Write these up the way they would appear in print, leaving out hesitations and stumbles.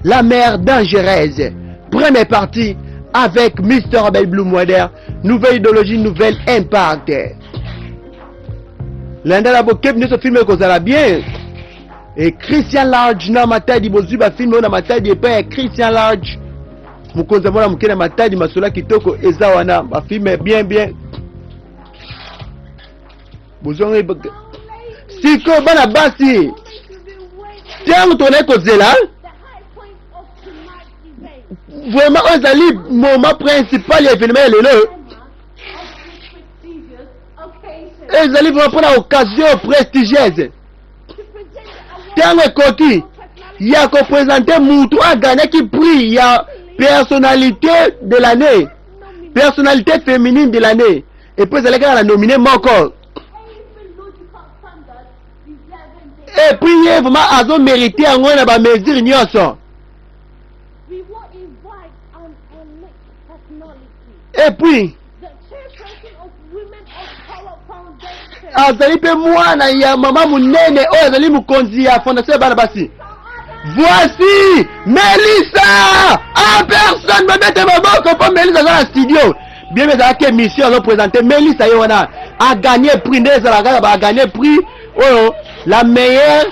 La mer dangereuse. Première partie avec Mr. Abel Blue Nouvelle idéologie, nouvelle impact. Landa la bokebi nyonso film ekozala bien. Et Christian Large na Matadi bozwi ba film oyo na Matadi epai ya Christian Large. Mokonzi ya mwana moke na Matadi masolo ya kitoko eza wana ba film bien bien. Bozwi yango sikoyo bana basi ntango tozalaki kozela vraiment oyo ezali moment principal ya événement ya lelo ezali vraiment mpona occasion prestigieuse ntango ekoki ya kopresente mutu agagnaki prix ya personnalité de l'année personnalité féminine de l'année epuis ezalaki kaka na nomine moko epuis ye vraiment azo mérite yango na bamesure nyonso epuis azali mpe mwana ya mama monene oyo azali mokonzi ya fondation ya bana basi voici melissa en personne babete maboko mpo melissa aza na studio bien ezalaki émission azopresente melissa ye wana agagne prix nde ezalaka kaka baagagne prix oyo la meilleure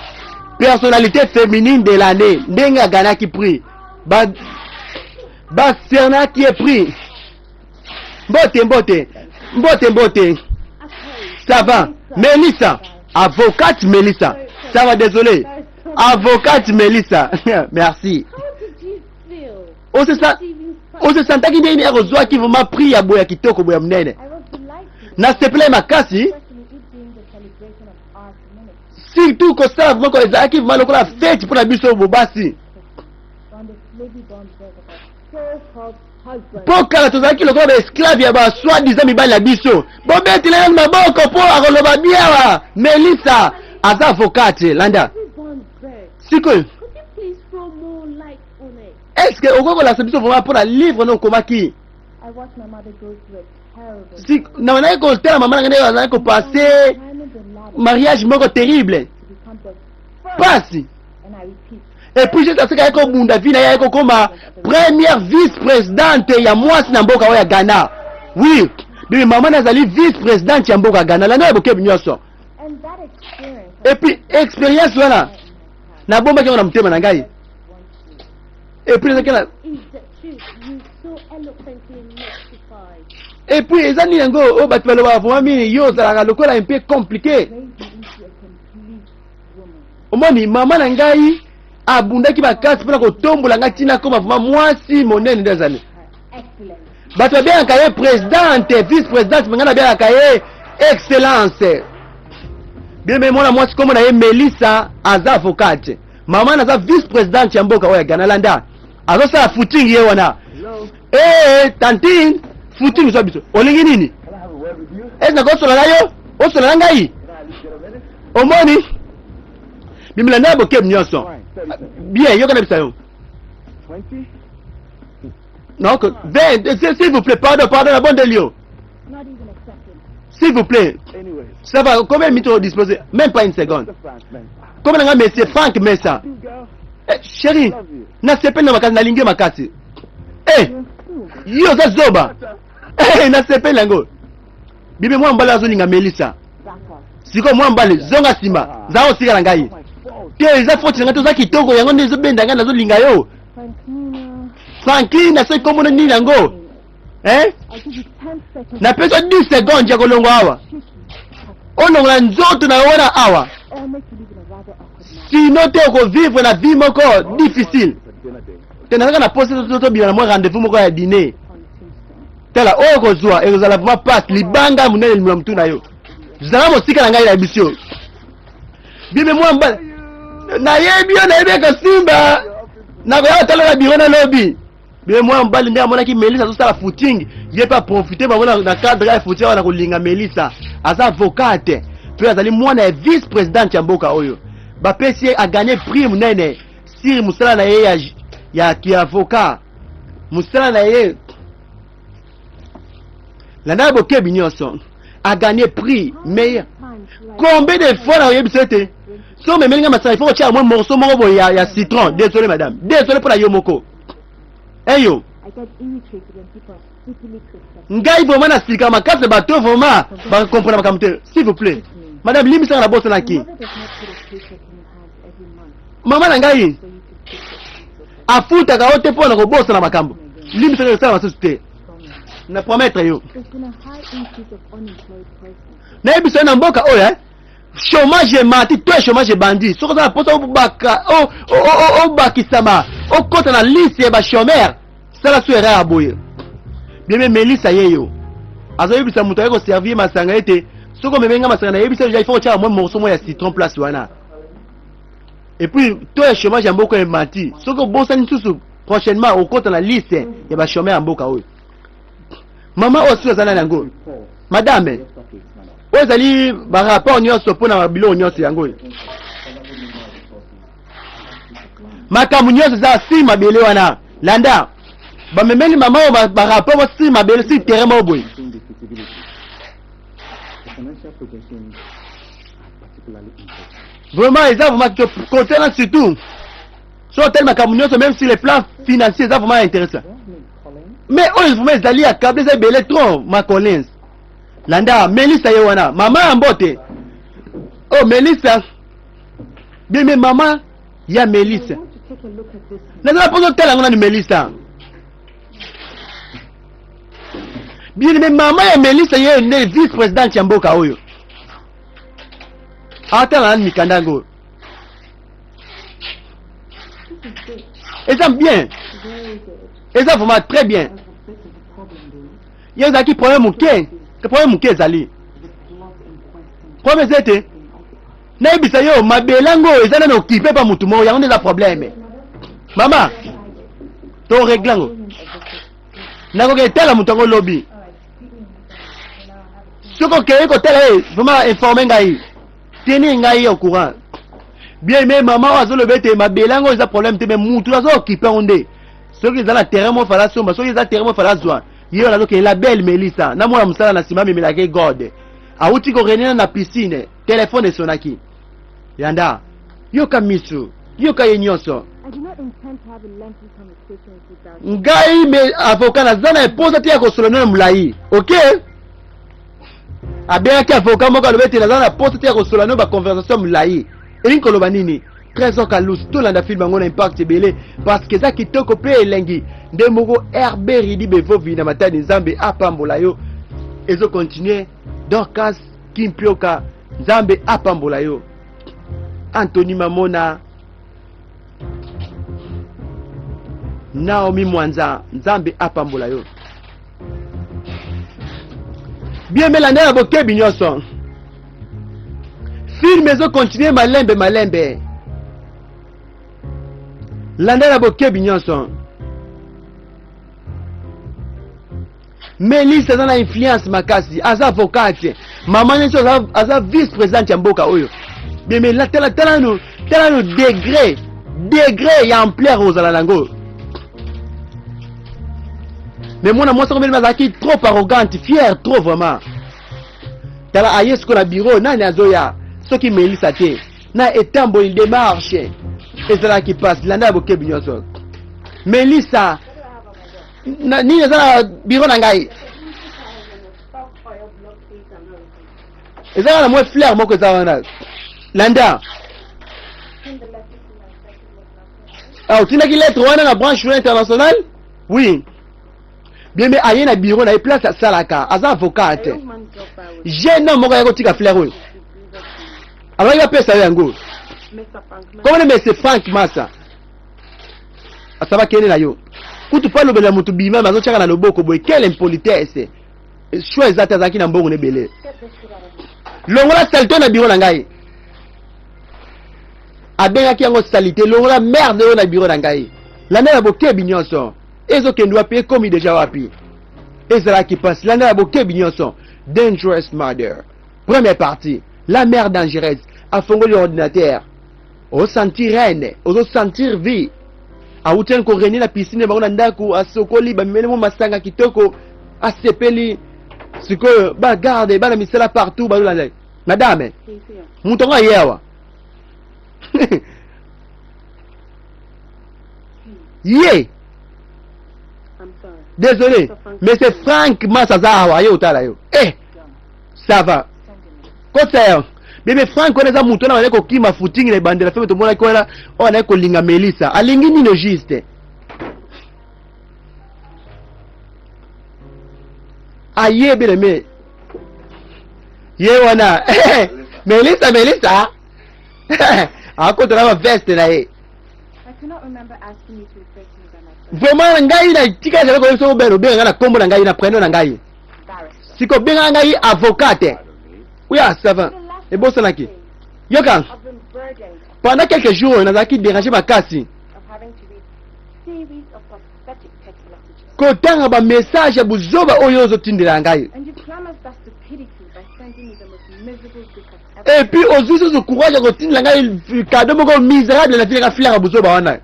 personnalité féminine de l'année ndenge agagnaki prix basernaki ye prix Mbote, mbote, mbote, mbote. Ça va. Melissa, avocate Melissa. Ça va, désolé. Avocate Melissa. Merci. Osesantaki ndenge nini akozwaki vraiment prix ya boya kitoko boya monene. Nasepelaki makasi surtout kosala vraiment ezalaki vraiment lokola fete mpo na biso bobasi. Mpo kala tozalaki lokola baesclave ya ba soi disant mibali na biso. Bobetela ye maboko mpo akoloba biawa. Melissa aza avocate landa sikoyo. Est-ce que okoki kolakisa biso vraiment mpo na livre no okomaki? Si nabandaki kotala mama na ngai ndenge azalaki kopase mariage moko terrible pasi et puis juste aseka ye kobunda vi na ye aye kokoma première vice présidente ya mwasi na mboka oyo ya Ghana. Oui, bibi mama nazali vice présidente ya mboka ya Ghana. Landa ya bokebi nyonso. Et puis expérience wana nabombaki yango na motema na ngai. Et puis ezalaki na et puis eza nini yango oyo bato balobaka vraiment mingi yo ozalaka lokola un peu compliqué. Omoni, mama na ngai abundaki makasi mpo na kotombola ngai ntina akoma vraimen mwasi monene nde azali. Bato babengaka ye presidente, vice presidente, me ngai nabengaka ye excellence. Bien me mwana mwasi kombo na ye Melissa aza avocate. Mama naza vice presidente ya mboka oyo ya Ghana landa. Azosala footing ye wana. Eh, tantine, footing zwa biso. Olingi nini? Esi nakosola na yo? Osola na ngai? Omoni? Bimela na bokebi nyonso. Bien, yoka na bisa yo. Donc, 20, s'il vous plaît, pardon, pardon, la bonne de Lyon. S'il vous plaît. Ça va, combien de minutes disposé? Même pas une seconde. Combien de monsieur Frank Messa? Eh, chérie, nasepeli na makasi, nalingi makasi. Eh, yo oza zoba. Eh, nasepeli yango. Bibi mwa mbala azolinga Melissa. Sikoyo mwa mbala zonga nsima, zala osika na ngai. Te eza foti na ngai te, oza kitoko yango nde ezobenda ngai nazolinga yo. Franklin soki kombo na nini yango? Eh? Napesa 10 secondes ya kolongwa awa. Olongola nzoto na yo wana awa. Sinon te okovivre na vie moko difficile. Te nazalaka na posa tobima na mwa rendez-vous moko ya dîner. Tala oyo okozwa ekozala vraiment passe libanga monene limula motu na yo. Zala mosika na ngai na biso yo. Bibi mwa mbala nayebi yo nayebi ekosimba nakoya kotala na biro na lobi. Bibi mwa mobali nde amonaki Melissa azosala footing ye mpe aprofite bango na cadre ya footing awa na kolinga Melissa aza avocate mpe azali mwana ya vice presidente ya mboka oyo bapesi ye aganye prix monene siri mosala na ye ya, ya kiavocat mosala na ye landa bokebi nyonso a gagné prix meilleur combien de fois na oyebisa ete Soki omemeli nga masanga, il faut kotia mwa morceau moko boye ya, ya citron. Désolé madame, désolé mpo na yo moko. Eyo ngai vraiment nasilika makasi na bato vraiment bakomprena makambo te. S'il vous plaît madame, limbisaka na bosanaki. Mama na ngai afutaka yo te mpo na kobosana makambo. Limbisaka, esala masusu te, na promettre yo. Nayebisa yo, na mboka oyo, eh, chômage emati to chômage ebandi. Soki oza na mposa obakisama, okɔta na liste ya bachômeur, sala so erreur ya boye. Bien, Melisa ye yo azoyebisa moto aye koservir masanga ete soki omemi nga masanga, nayebisa yo, il faut kotiaka mwa morceau moko ya citron place wana. Et puis taux ya chômage ya mboka emati. Soki obosani lisusu, prochainement okɔta na liste ya bachômeur ya mboka oyo. Mama oyo soki aza nani yango? Madame, oyo ezali barapport nyonso mpona biloko nyonso yango oyo, makambo nyonso eza si mabele wana. Landa, bamemeli mama oyo barapport mo si mabele, si terrain moko boye. The financial projections are particularly important. Vraiment, eza vraiment kitoko côté wana, surtout so otali makambo nyonso, même sur le plan financier, eza vraiment intéressant. Mais oyo vraiment ezali ya câble, eza ebele trop. Ma Collins, landa Melisa ye wana, mama ya mbote. Oh, Melisa, bien mais mama ya Melisa, nazala mposo otala yango nani. Melisa, bien mais mama ya Melisa ye nde vice présidente ya mboka oyo. Atala nani mikanda yango, eza bien, eza vraiment très bien. Ye ezalaki problème moke, problème moke ezali. Problème eza ete nayebisa yo, mabele yango eza nano occupé pa motu moko, yango nde eza problème. Mama, to régler yango, nakoki etala moto yango lobi. Soki okei kotala ye, vraiment informe ngai, tenir ngai au courant. Bien mais mama oyo azoloba ete mabele yango eza problème te, mais mutu azo occuper yango nde. Soki eza na terrain mo fala somba, soki eza terrain mo fala zwa, ye wana azokende. La belle Melisa na mwana mosala na nsima amemelaki god, awuti korenena na piscine, telefone esonaki. Yanda, yoka misu, yoka ye nyonso. Ngai me avocat, naza na eposa te ya kosolola nano molai. Ok, abengaki avocat moko, alobi ete naza na posa te ya kosolola no baconversation molai. Elingi koloba nini? Trésor Kalus, tolanda film yango na impact ebele parce que eza kitoko mpe elengi nde moko. Rb Ridi Bevovi na Matadi, Nzambe apambola yo. Ezocontinue. Dorcas Kimpioka, Nzambe apambola yo. Antony Mamona, Naomi Mwanza, Nzambe apambola yo. Bien melanda ya bokebi nyonso, film ezocontinue malembe malembe. Landa na bokebi nyonso. Melisa aza na influence makasi, aza avocate. Mama nyonso aza, aza vice présidente ya mboka oyo. Bien, tala, tala nano, tala nano degré ya ampleur ozala nango. Mais mwana mwasi yango azalaki trop arrogante, fier trop vraiment. Tala, aye sikoyo na bureau, nani azoya soki Melisa te? Na etamboli, démarche ezalaki mpasi. Landa ya bokebi nyonso. Melisa na, nini eza na bureau na ngai? Eza kaka na mwa fleur moko eza wana. Landa, ah, otindaki lettre wana na branche internationale? Oui. Bien, mais aye na bureau na ye, place asalaka, aza avocate. Jeune homme moko aya kotika fleur oyo, alobaki bapesa yo yango. Komona monsieur Frank Massa asaba kende na yo kutu mpo alobela motu bima, me azotiaka na loboko boye. Quelle impolitesse! Choix eza te, azalaki na mbongo na ebele. Longola saleté na bureau na ngai. Abengaki yango saleté. Longola merde oyo na bureau na ngai. Landa na bokebi nyonso, ezokende wapi? Ekomi deja wapi? Ezalaki mpasi. Landa na bokebi nyonso, Dangerous Mother, première partie. La mère dangereuse afongoli ordinateur, osentir reine, ozosentir vie. Awuti yani korenie na piscine bango na ndako, asokoli, bamemeli mo masanga kitoko, asepeli. Sikoyo bagarde, bana misala partout bazolanda. Madame, moto yango aye awa. Ye désolé, mais c'est Frank Mas aza awa aye otala yo. Eh, ça va. Kotisa yo. Bebe Frank wana eza moto wana bazali kokima footing na ebandela feme tomonaki wana oyo anaki kolinga Melissa. Alingi nini juste? Aye bien aimé. Ye wana Melissa Melissa akota na ba veste na ye. Vraiment ngai na tika jamais koyebisa obela obenga ngai na kombo na ngai na prénom na ngai. Siko obenga ngai avocate. Uya ça va. Ebosanaki. Yoka. Pendant quelques jours nazalaki déranger makasi. Kotanga ba message ya buzoba oyo ozotindela ngai. Et puis ozwi susu courage ya kotindela ngai cadeau moko misérable na tinaka filaka buzoba wana.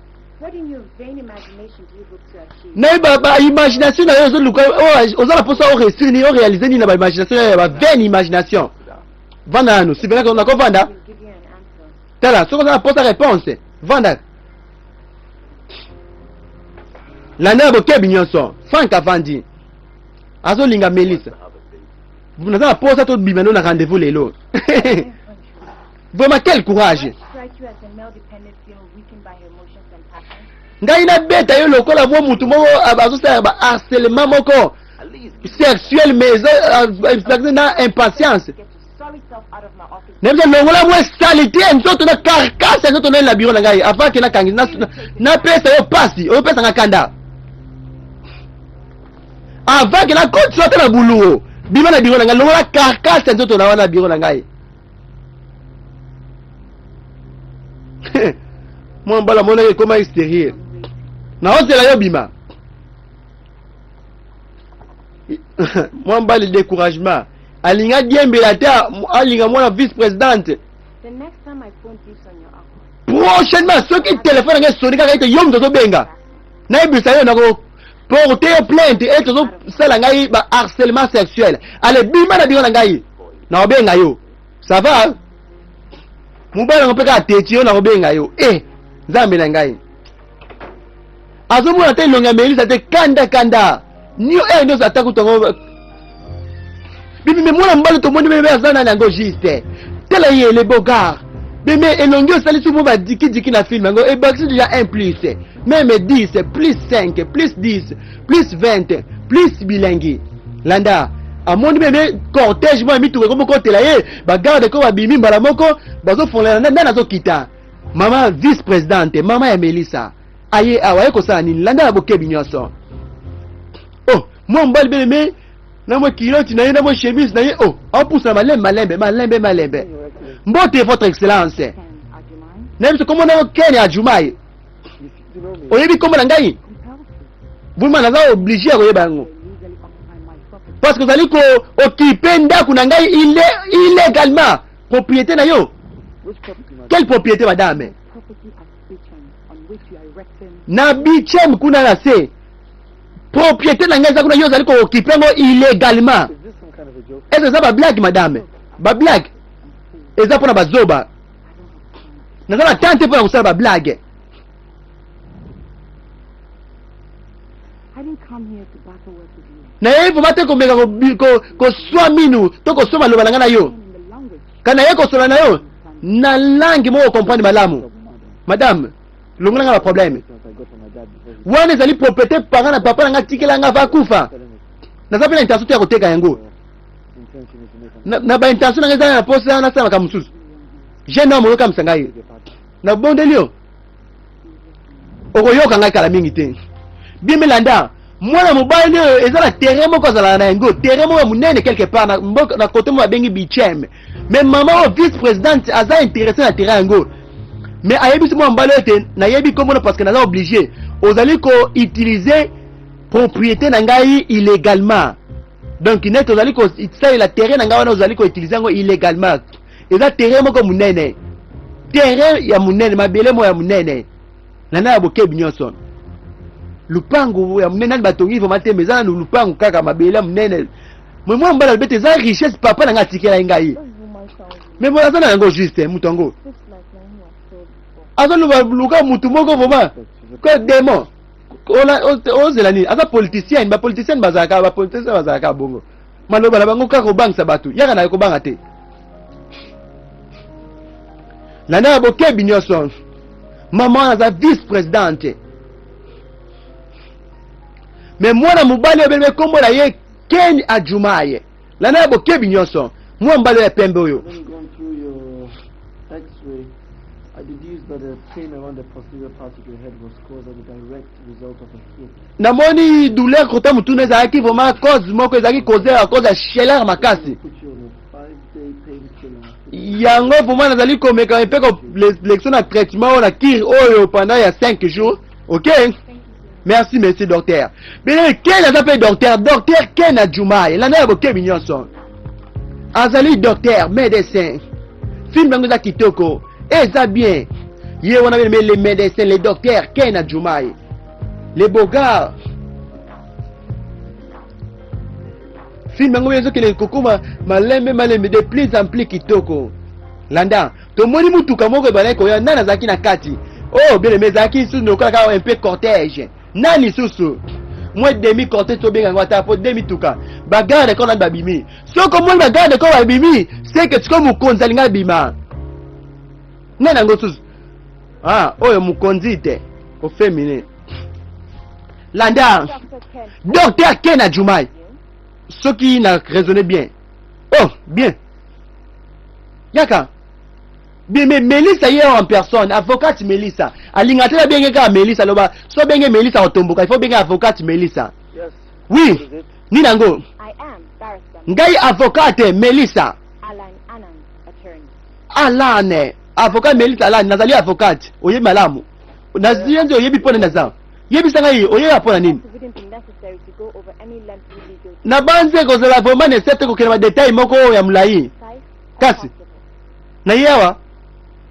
Naye ba, ba imagination na yo ozoluka oza na mposa oréussir nini oréalise nini na ba imagination ya ba vaine imagination. Vanda nanu sibelaka nakovanda. Tala soki oza na mposa réponse vanda. Landa na bokebi nyonso. Frank avandi azolinga Melissa. Naza na posa tobima no na rendez-vous lelo. Vraiment quel courage. Ngai nabeta yo lokola mwa mutu moko azosala ba harcèlement moko sexuel mais eza na impatience. Nayebi longola mwa salite ya nzoto na carcasse ya nzoto na na bureau na ngai avant ke nakangi napesa yo pasi oyopesa nga kanda avant ke nakotisa ata na buluwo bima na bureau na ngai longola carcasse ya nzoto na wana na bureau na ngai mwa mbala monaki ekoma exterieur naozela yo bima mwa mbali découragement alinga diembela te alinga mwana vice présidente prochainement soki telefone yango esoni kaka ete yo moto ozobenga nayebisa yo nako porte yo plainte ete ozosala ngai ba harcèlement sexuel ale bima na bino na ngai nakobenga yo ça va mobali yango mpe kaka teti yo nakobenga yo e eh, nzambe na ngai azomona te elongi ya melisa te kanda kanda nio e nyonso ata kutu yango bibi me mwana mobali tomoni bebe aza nani yango juste tala ye le beau gars beme elongi osalisi mo badikidiki na film yango ebakisi deja 1 plus meme 10 plus 5 plus 10 plus 20 plus bilengi landa amoni bebe cortège mwa mituka ekomi kotela ye bagarde ko babimi mbala moko bazofongolela nani azokita mama vice présidente mama ya melisa aye awa aye kosala nini landa na bokebi nyonso oh mwa mobali bien aimé na mwa kiloti na ye na mwa chemise na ye oh aopusana malembe malembe malembe malembe mbote votre excellence na biso kombo na yo Ken Ajumai oyebi kombo na ngai vraiment naza obligé ya koyeba yango parce que ozali ko occuper ndako na ngai illégalement propriété na yo quelle propriété madame na bichem kuna na se propriété na ngai eza kuna yo ozali ko-occuper yango illégalement ese eza bablague madame bablague eza mpona bazoba naza na tante mpona kosala bablague nayebi vraimen te komeka koswa minu to koswa maloba na ngai na yo ka naye kosola na yo na langue moko comprendre malamu madame longola nga baproblème wana ezali propriété parent na papa na nga atikela nga ava kufa naza mpe na intention te ya koteka yango na baintention na ngai eza na posa nasala makambo mosusu jeune homme oyokamisa ngai nabondeli yo okoyoka ngai kala mingi te bien melanda mwana mobali oyo eza na terrain moko azalaka na yango terrain moko ya monene quelque part na mboka na kote moko babengi bichem mais mama oyo vice présidente aza intéressé na terrain yango mais ayebisi mwana mobali oyo ete nayebi komona parce que naza obligé ozali ko utiliser propriété na ngai illégalement donc neti ozali kosalela terrain na ngai wana ozali koutiliser yango illégalement eza terrain moko monene terrain ya monene mabele moko ya monene na na ya bokebi nyonso lupangu ya monene nani batongi vraiment te mais eza nanu lupangu kaka mabele ya monene mais mwa mobali alobi ete eza richesse papa na ngai atikelaki ngai mais boye aza na yango juste moto yango. Azoloba luka mutu moko vraiment ko demon. Ozela nini? Aza politicienne, ba politicienne bazalaka, ba politicienne bazalaka bongo. Maloba na bango kaka kobangisa bato. Yaka na kobanga te. Landa ya bokebi nyonso. Mama aza vice presidente. Mais mwana mobali oyo belebe kombo na ye Ken Ajumaye. Landa ya bokebi nyonso. Mwana mobali oyo ya pembe oyo. I deduce that the pain around the posterior part of your head was caused as a direct result of a hit. Namoni douleur kota mutuna ezalaki vraiment cause moko ezalaki cause à cause ya chaleur makasi. Yango vraiment nazali komeka mpe kolekisa na traitement oyo na cure oyo pendant ya 5 jours. Ok? Merci monsieur docteur. Bene Ken aza mpe docteur, docteur Ken Adjuma, elanda ya bokebi nyonso. Azali docteur, médecin. Film yango eza kitoko, eza bien. Ye wana bene le médecin, le docteur Ken Adjuma. Le beau gars. Film yango ezokende kokoma malembe malembe de plus en plus kitoko. Landa, tomoni mutuka moko ebandaki koya, nani azalaki na kati? Oh, bien aimé, ezalaki lisusu lokola kaka un peu cortège. Nani lisusu? Mwa demi cortège tobenga yango ata po demi tuka. Ba garde corps nani babimi? Soki omoni ba garde corps babimi, c'est que sikoyo mokonzi alingi abima. Nani yango susu? Ah, oyo mokonzi te, au féminin. Landa, Docteur Ken Adjumai. Soki na raisonner bien. Oh, bien. Yaka. Bien, mais Melissa ye en personne, avocate Melissa. Alinga te na benge kaka Melissa loba, so benge Melissa otomboka, il faut benge avocate Melissa. Yes. Oui. Nini yango? I am barrister Ngai avocate Melissa. Alan Annan, attorney. Alan, avocat Melissa Alan, nazali avocate. Oyebi malamu. Nazali nde oyebi pona naza. Yebisa ngai oyebi pona nini? It wouldn't be necessary to go over any lengthy legal Nabanzi ekozala vraiment nécessaire te kokende ba détail moko oyo ya molai. precise Kasi possible. na ye awa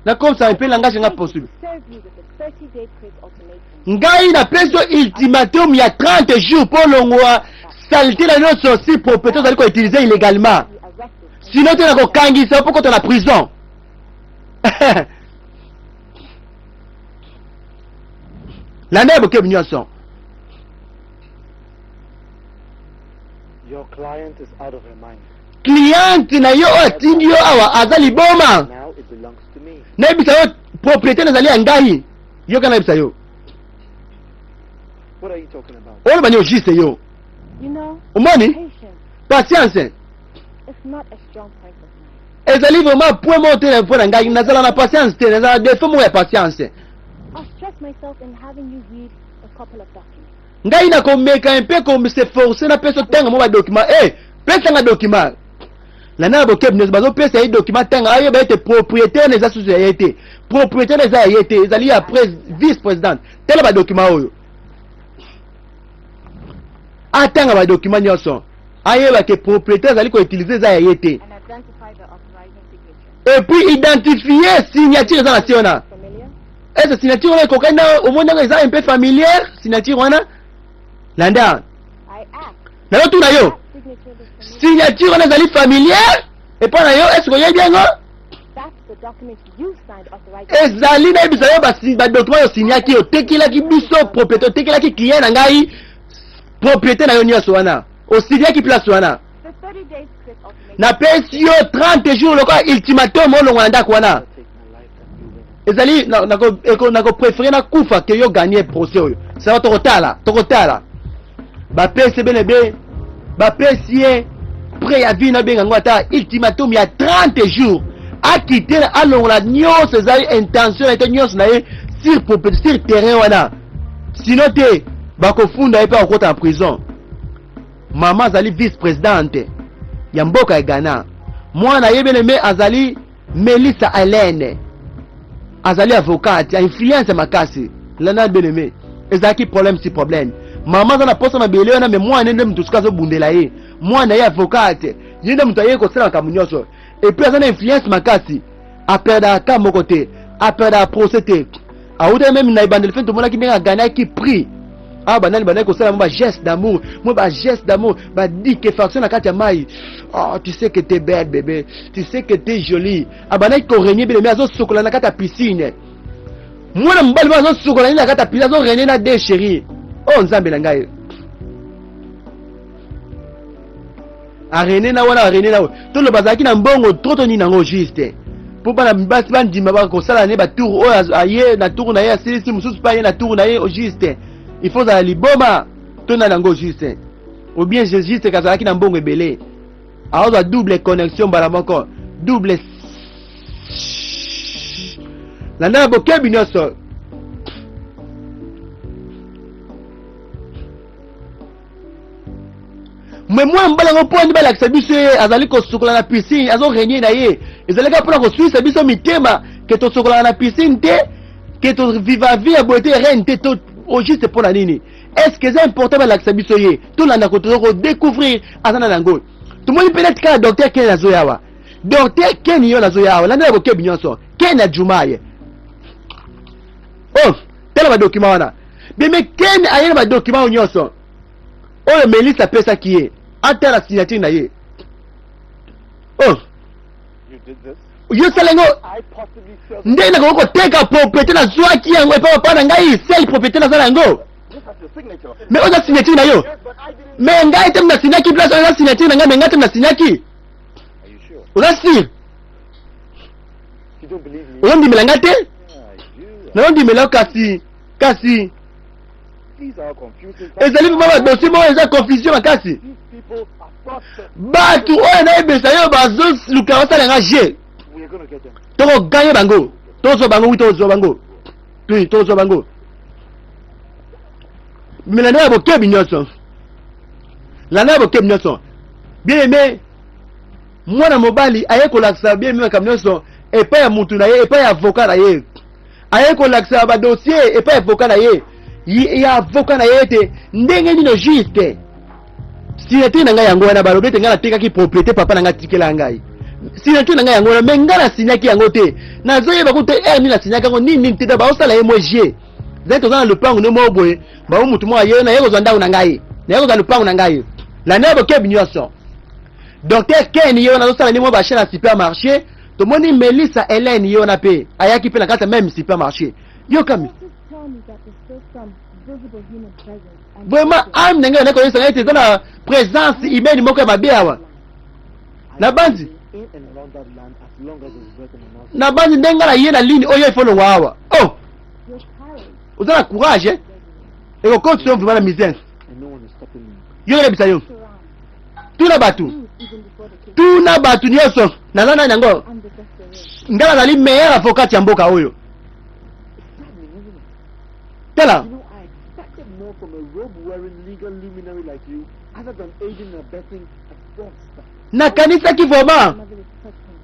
nakomisa mpe langage nga possible. Serve you with a 30-day quick ultimatum. Ngai napesi yo ultimatum ya 30 jours mpo olongwa salite na nyonso si propriété ozali koutilize illégalement. Be arrested. Sinon te nakokangisa yo mpo kota na prison. Landa ya bokebi nyonso. Your client is out of her mind. Cliente na yo oyo atindi yo awa aza liboma. Now it belongs to me. Nayebisa yo propriété nazali ya ngai. Yoka nayebisa yo. What are you talking about? Oloba nini juste yo. You know, Omoni? patience Patience is not a strong point of mine. ezali vraiment point moko te na mpo na ngai. Nazala na patience te, nazala défaut moko ya patience. I'll stress myself in having you read a couple of documents. Ngai nakomeka mpe ko se forcer napesa otanga mwa badocument. Eh, pesanga document. Landa na bokebi nyonso bazopesa ye document tanga ayeba ete propriétaire na eza susu ya ye te. Propriétaire na eza ya ye te, ezali ya vice présidente. Tala badocument oyo. Atanga badocument nyonso. Ayeba ke propriétaire azali koutilize eza ya ye te. And identify the authorizing signature. Et puis identifier signature eza na se wana. Familiar? Ese signature wana ekokani na omoni yango eza un peu familière signature wana. Landa. I ask. Nazotuna yo. That signature looks familiar. Signature wana ezali familière epai na yo, est-ce que oyebi yango? That's the document you signed authorizing. Ezali nayebisa yo badocument oyo osignaki, otekelaki biso propriété, otekelaki client na ngai propriété na yo nyonso wana. Osignaki place wana. The 30 days quick ultimatum. Napesi yo 30 jours lokola ultimatum olongwa na ndako wana. I'll take my life than you win. Ezali nako préférer nakufa ke yo gagner procès oyo. Sava tokotala, tokotala. Bapesi bene be bapesi ye préavis nabenga yango ata ultimatum ya 30 jours akite alongola nyonso ezali intention na ye to nyonso na ye sur propriété sur terrain wana, sinon te bakofunda ye mpe akokota na prison. Mama azali vice présidente ya mboka ya Ghana, mwana ye bien aimé azali Melissa Hélène, azali avocate ya influence makasi. Landa bien aimé, ezalaki problème si problème. Mama aza na posa mabele wana, me mwana nde moto soki azobundela ye, mwana ye avocate, ye nde moto aye kosala makambo nyonso. Et puis aza na influence makasi, aperdaka ka moko te, aperdaka procès te. Awutaki meme na ebandeli fe tomonaki ndenge agagnaki prix. Awa banani bandaki kosala mwa bageste d'amour, mwa bageste d'amour, baliquéfaction na kati ya mai. Oh, tu sais que t'es belle bébé, tu sais que t'es jolie. Abandaki korégner bien aimé, azosokola na kati ya piscine. Mwana mobali moko azosukola nini na kati ya pili, azorene na de chérie. Oh Nzambe na ngai. Arene na wana, arene na toloba azalaki na mbongo trop to nini yango juste mpo bana basi bandima bakosala ne batour oyo aye na tour na ye asilisi mosusu mpe aye na tour na ye juste il faut ozala liboma to nani yango juste ou bien juste kazalaki na mbongo ebele aozwa double connexion mbala moko double landa na bokebi nyonso. Me mwana mobali yango mpo ani balakisa biso ye azali kosukola na piscine, azo renier na ye, ezali kaka mpona koswisa biso mitema ke tosukolaka na piscine te, ke toviva vie ya boye te, reine te, to au juste mpo na nini? Est ce que eza important balakisa biso ye? Tolanda kodécouvrir aza na yango. Tomoni mpe neti kaka docteur Ken azoya awa. Docteur Ken yo nazoya awa, landela bokebi nyonso. Ken ya Jumaye. Oh, tala ba document wana. Beme Ken aye na ba document oyo nyonso. Oyo Melissa apesaki ye. Atala signature na ye. Oh. Yo sala yango ndenge nakoki koteka propriété nazwaki yango epai papa na ngai, seule propriété naza na yango. Mais oyo eza signature na yo. Mais ngai te na signaki place oyo eza signature na ngai, mais ngai te na signaki. Oza sûr? Ozondimela ngai te? Nazondimela yo kasi kasi ezali vraimen badossier moko eza confusion makasi. Bato oyo nayebisa yo bazoluka basala nga jeu, tokoganye bango, tozwa bango, wi tozwa bango, wi tozwa bango. Melanda ya bokebi nyonso, landa ya bokebi nyonso. Bien aimé, mwana mobali aye kolakisa bien aimé makambo nyonso epai ya mutu na ye, epai ya avocat na ye. Aye kolakisa ba dossier epai ya avocat na ye, ya avocat na ye ete ndenge nini juste signature na ngai yango wana. Balobi ete ngai natekaki propriété papa na ngai atikela ngai, signature na ngai yango wana, mais ngai nasignaki yango te, nazoyeba kutu te heure nini nasignaki yango, nini nini te. Baosala ye mwa jeu zali toza na lopango nde moko boye, bango motu moko aye naye kozwa ndako na ngai, naye kozwa lopango na ngai. Landa ya bokebi nyonso. Docteur Ken ye wana azosala nde mwa bachaine ya supermarché. Tomoni Melissa Hélène ye wana mpe ayaki mpe na kati ya meme supermarché. Yokami vraiment ame na ngai nakoyebisa ngai ete eza na présence humaine moko ya mabe awa. Nabanzi nabanzi ndenge ngai na ye na ligne oyo ifo longwa awa. Oh, oza na courage eh? Ekokotisa yo vraiment na misère. Yo yebisa yo tuna bato, tuna bato nyonso naza nani yango. Ngai nazali meilleur avocat ya mboka oyo. Tala, nakanisaki vraiment,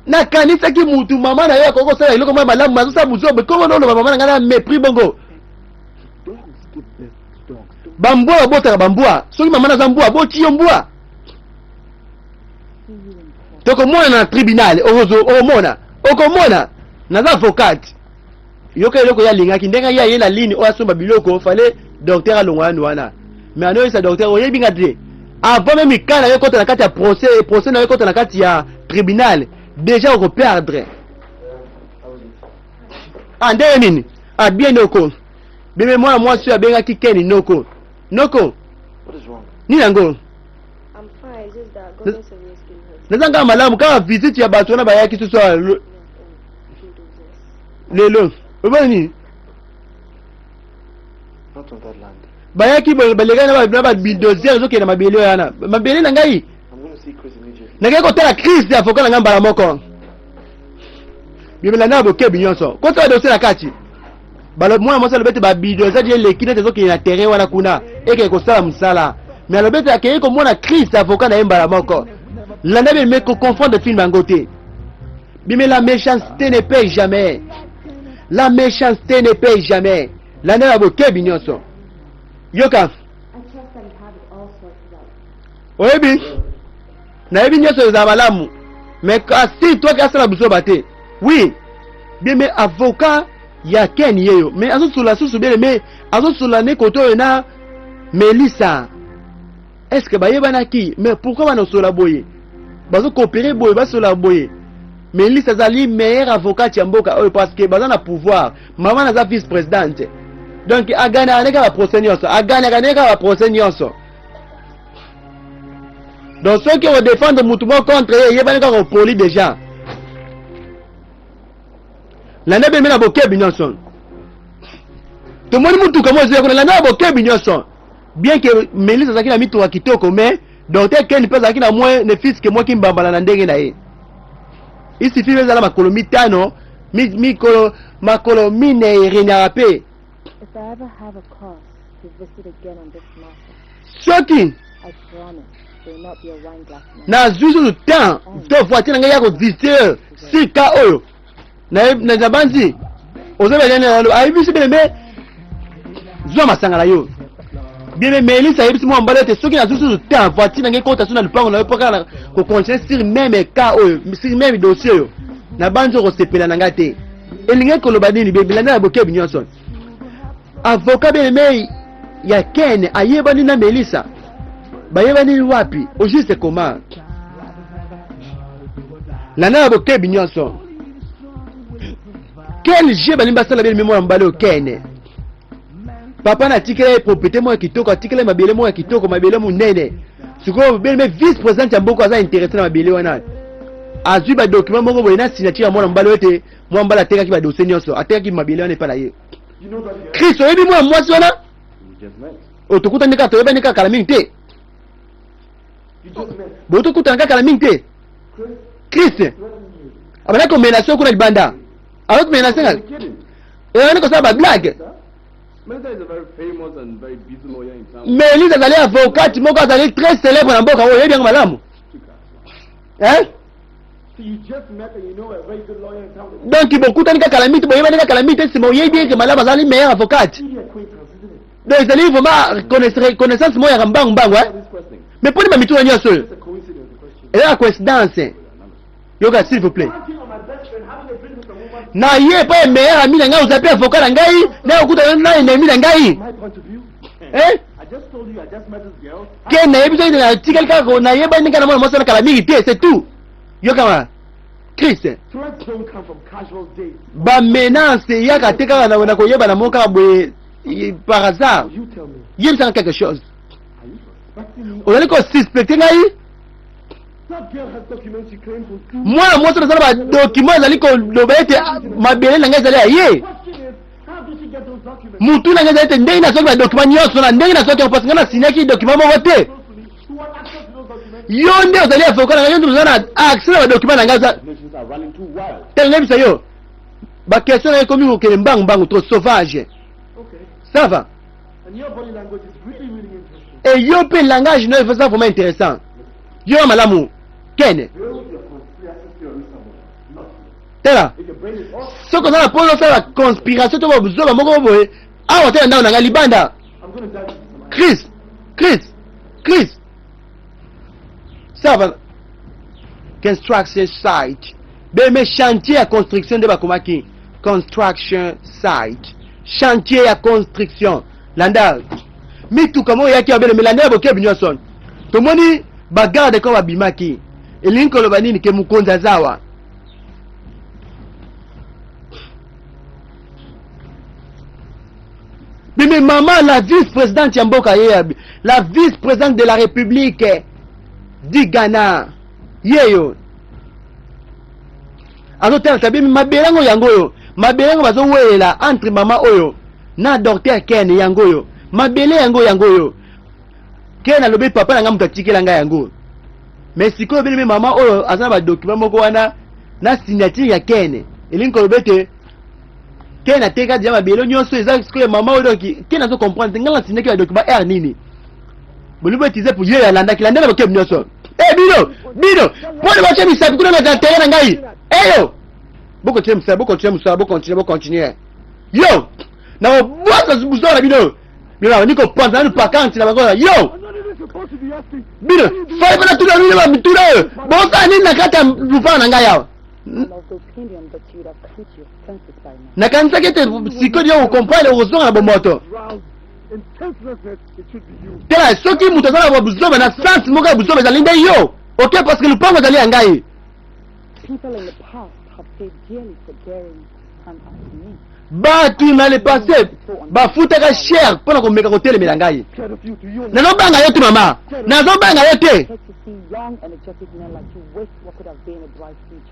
nakanisaki mutu mama na yo akoki kosala eloko moko malamu, azosala buzoba kongo noloba mama na ngai na mépris bongo. Bambwa babotaka bambwa, soki mama naza mbwa aboti yo mbwa. Tokomona na tribunal, okomona, okomona naza avocat. Yoka eloko ye alingaki ndenge ye aye na ligne oyo asomba biloko, fallait docteur alongwa nanu wana. Mais anoyebisa docteur oyebi nga te, avant meme cas na yo ekota na kati ya procès, procès na yo ekota na kati ya tribunal, déjà okoperdre. Ah, ndenge nini? Ah, bien noko. Bebe mwana mwasi oyo abengaki Ken noko. Noko. Nini yango? Naza kaka malamu, kaka visite ya bato wana bayaki susu lelo. Obona nini? Bayaki balekaki na ba bulldozer ezokende na mabele wana. Mabele na ngai. Nakei kotala crise ya avocat na ngai mbala moko. Bimela na bokebi nyonso. Kota dossier na kati. Balo mwana mwasi alobi ete ba bulldozer die eleki neti ezokende na terrain wana kuna ekeke kosala mosala. Mais alobi ete akei komona crise avocat na ye mbala moko. Landa bien mais ko confondre film yango te. Bime la méchanceté ne paye jamais. La méchanceté ne paye jamais. Landa na bokebi nyonso. Yoka. Oyebi? Nayebi nyonso ezala malamu. Mais kasi toi qui asala buzoba te. Oui. Bien mais avocat ya Ken yeyo. Mais azosola susu bien mais azosola ne koto oyo na Melissa. Est-ce que bayebanaki? Mais pourquoi banosola boye? Bazo coopérer boye, basola boye. Melissa azali meilleur avocate ya mboka oyo parce que baza na pouvoir. Mama naza vice présidente. Donc aganaka nde kaka procès nyonso, aganaka nde kaka procès nyonso. Donc soki odefendre mutu moko contre ye, yebani kaka opoli déjà. Landa beme na bokebi nyonso. Tomoni mutuka moko ezali kuna, landa na bokebi nyonso. Bien que Melissa azalaki na mituka kitoko mais Docteur Ken mpe azalaki na moins ne fils que mwa kimbambala na ndenge na ye. Il suffit ezala makolo mitano, mikolo makolo minei eregnaka mpe. Soki nazwi susu temps to voiture na ngai ya kovisite sika oyo nabanzi ozobelene ayebisi bene me zwa masanga na yo bien melisa ayebisi mwa mobali ete soki nazwi susu temps voiture na ngai ekota so na lupango na yo mpo kaka kocontinue sur meme cas oyo sur meme dossier oyo nabanzi okosepela na ngai te. Elingaki koloba nini? Belanda ya bokebi nyonso, avocat bien aimé ya Ken ayebani na Melissa, bayebani wapi au juste comment? Landa ya bokebi nyonso, quel jeu balingi basala bien aimé mwana mobali oyo Ken. Papa na atikela ye propriété moko ya kitoko, atikela ye mabele moko ya kitoko, mabele monene. Sikoyo bien aimé vice président ya mboka aza intéressé na mabele wana, azwi ba document moko boye na signature ya mwana mobali oyo ete mwana mobali atekaki ba dossier nyonso, atekaki mabele wana epai na ye. Chris, oyebi mwana mwasi wana? Oyo tokutani kaka, toyebani kaka kala mingi te. Boyo tokutana kaka kala mingi te. Chris abandaki komenase kuna libanda, abandaki komenase nga eyani kosala ba blague. Melisa azali avocate moko azali très célèbre na mboka oyo, oyebi yango malamu. Hein? Donc bokutani kaka na miti, boyebani kaka na miti, nsima oyebi eke malamu azali meilleur avocate. Donc ezali vraiment connaissance moko yaka mbangu mbangu, hein? Mais mponi bamituna nyonso oyo eza ya coïncidence. Yoka s'il vous plaît, na ye epai ya meilleur ami na ngai, oza mpe avocat na ngai, na okutana na ennemi na ngai. Eh? Ke nayebi soki natikali kaka nayebani kaka na mwana mwasi wana kala mingi te, c'est tout. Yokama Chris, bamenance eyaka te kaka na koyebana moko kaka boye par hasard. Yebisanga quelque chose, ozali kosuspecte ngai? Mwana mwasi oyo aza na badokima azali koloba ete mabele na ngai ezali ya ye. Mutu na ngai ezali ete ndenge nazwaki badokima nyonso na ndenge nazwaki yango, parce ngai nasinyaki dokima moko te. Yo nde ozali avocat na ngai, yo nde oza na accès na badokima na ngai. Tala, nayebisa yo, baquestion na ye ekomi kokende mbangu mbangu, trop sauvage. Ça va? Et yo mpe langage no eza vraiment intéressant. Yo ya malamu Ken, tala, soki oza na mposa osala conspiration to bozoba moko boye awa te na ndako na ngai libanda. Chris, Chris, Chris, ça va? Construction site, beme chantier ya construction nde bakomaki construction site, chantier ya construction. Landa mituka moko eyaki abele melanda ya bokebi nyonso, tomoni bagarde ko babimaki. Elingi koloba nini? Ke mokonzi aza awa. Bimi mama la vice-présidente ya mboka ye, la vice-présidente de la République du Ghana, yeyo azotalisa bimi mabele yango, yango oyo mabele yango bazowelela entre mama oyo na docteur Ken, yango oyo mabele yango, yango oyo Ken alobi papa na ngai moto atikela ngai yango. Mais sikoyo belemi mama oyo aza na badocument moko wana na signature ya Ken, elingi koloba ete Ken ateka deja mabele nyonso eza sikoyo mama oyo. Donc Ken azo comprendre te, ngai nasignaki badocument r nini bolingi boetize po ye alandaki landela bokebi nyonso. E bino bino mpona batie misapi kuna na terrain na ngai eyo, bokontinue mosala, bokontinue mosala, bokontinue, bokontinue. Yo nakobwaka buzoba na bino, bino nabandi kopanza nanu pakanti na bango. Yo bino fai mpona tuna bino bamituna oyo, bosala nini na kati ya lupanga na ngai awa? Nakanisaki ete sikoyo yo okomprendre, okozonga na bomoto. Tala, soki moto aza na buzoba na sens moko ya buzoba, ezali nde yo, ok? Parce que lupango ezali ya ngai. Bato na le passé bafutaka cher mpo na komeka kotelemela ngai. Nazobanga yo te mama, nazobanga yo te.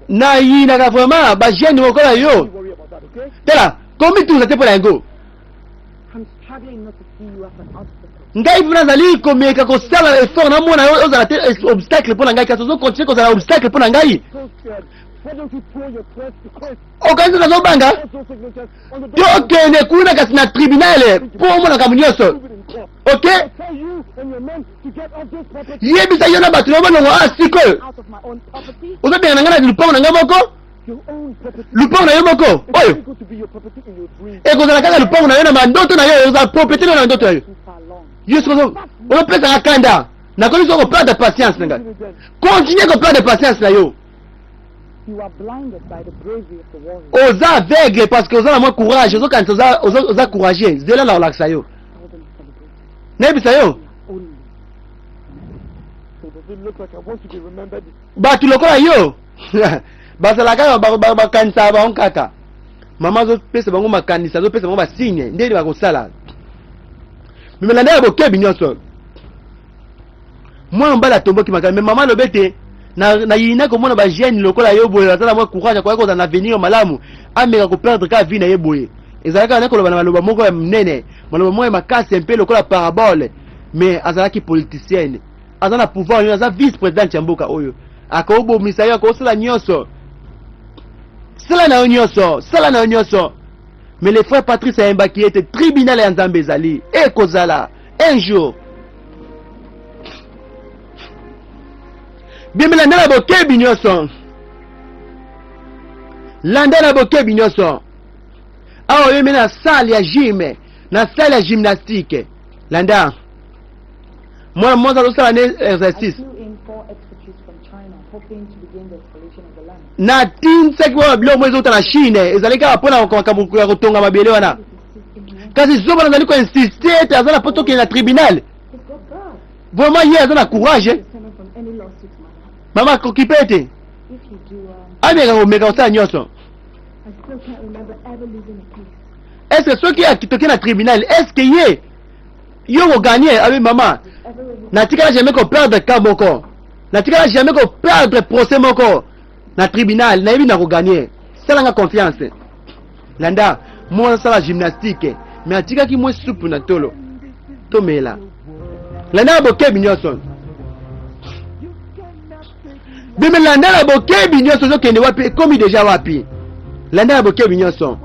Nayinaka vraiment ba jeune lokola yo. Tala, komitunza te mpo na yango. Ngai mpe nazali komeka kosala effort namona yo ozala te obstacle mpo na ngai, kasi ozokontinue kozala obstacle mpo na ngai. Okanisi nazobanga? Tokende kuna kasi na tribunal mpo omona makambo nyonso. Ok, yebisa yo na bato na balongo a sikoyo ozobengana ngai na lupango na ngai moko, lupango na yo moko oyo ekozala kaka lupango na yo na mandoto na yo, ekozala propriété na yo na ndoto na yo. Yo soki ozopesaka kanda, nakomi soki koperdre patience na ngai. Continue koperdre patience na yo. Oza aveugle parce que oza na mwa courage, ozokanisa oza, oza, oza courageux. Zela na kolakisa yo, nayebisa yo bato lokola yo bazalaka bakanisaka bango kaka. Mama azopesa bango makanisi, azopesa bango basigne ndenge bakosala. Memelanda ya bokebi nyonso, mwana mobali atomboki makasi, me mama alobi ete nayina komona bajeune lokola yo boye aza na mwa courage, akoki kozala na avenir malamu, ameka koperdre kaka vie na ye boye. Ezalaki na koloba na maloba moko ya monene, maloba moko ya makasi mpe lokola parabole, mais azalaki politicienne, aza na pouvoir oyo, aza vice présidente ya mboka oyo, akobomisa yo, akosala nyonso. Sala na yo nyonso, sala na yo nyonso. Mais le frère Patrice ayembaki ete tribunal ya Nzambe ezali, ekozala un jour. Bimela landa na bokebi nyonso, landa na bokebi nyonso. Awa oyembi na salle ya gym, na salle ya gymnastique. Landa mwana mwasi azosala ne exercice. Natinsaki wana biloko moko ezouta na Chine, ezali kaka mpo na makambo ya kotonga mabele wana, kasi zoba nazali koinsiste ete aza na mpo tokende na tribunal. Vraiment ye aza na courage, mama akokipe ete ameka komeka kosala nyonso. Est ce soki toke na tribunal, est ce que ye yo koganye? Abi mama, natikala jamais koperdre cas moko, natikala jamais koperdre procès moko na tribunal, nayebi na koganye, salanga confiance. Landa mwana asala gymnastique, me atikaki mwa supu na tolo tomela. Landa na bokebi nyonso, bime landa na bokebi nyonso. Ozokende wapi? Ekomi deja wapi? Landa na bokebi nyonso.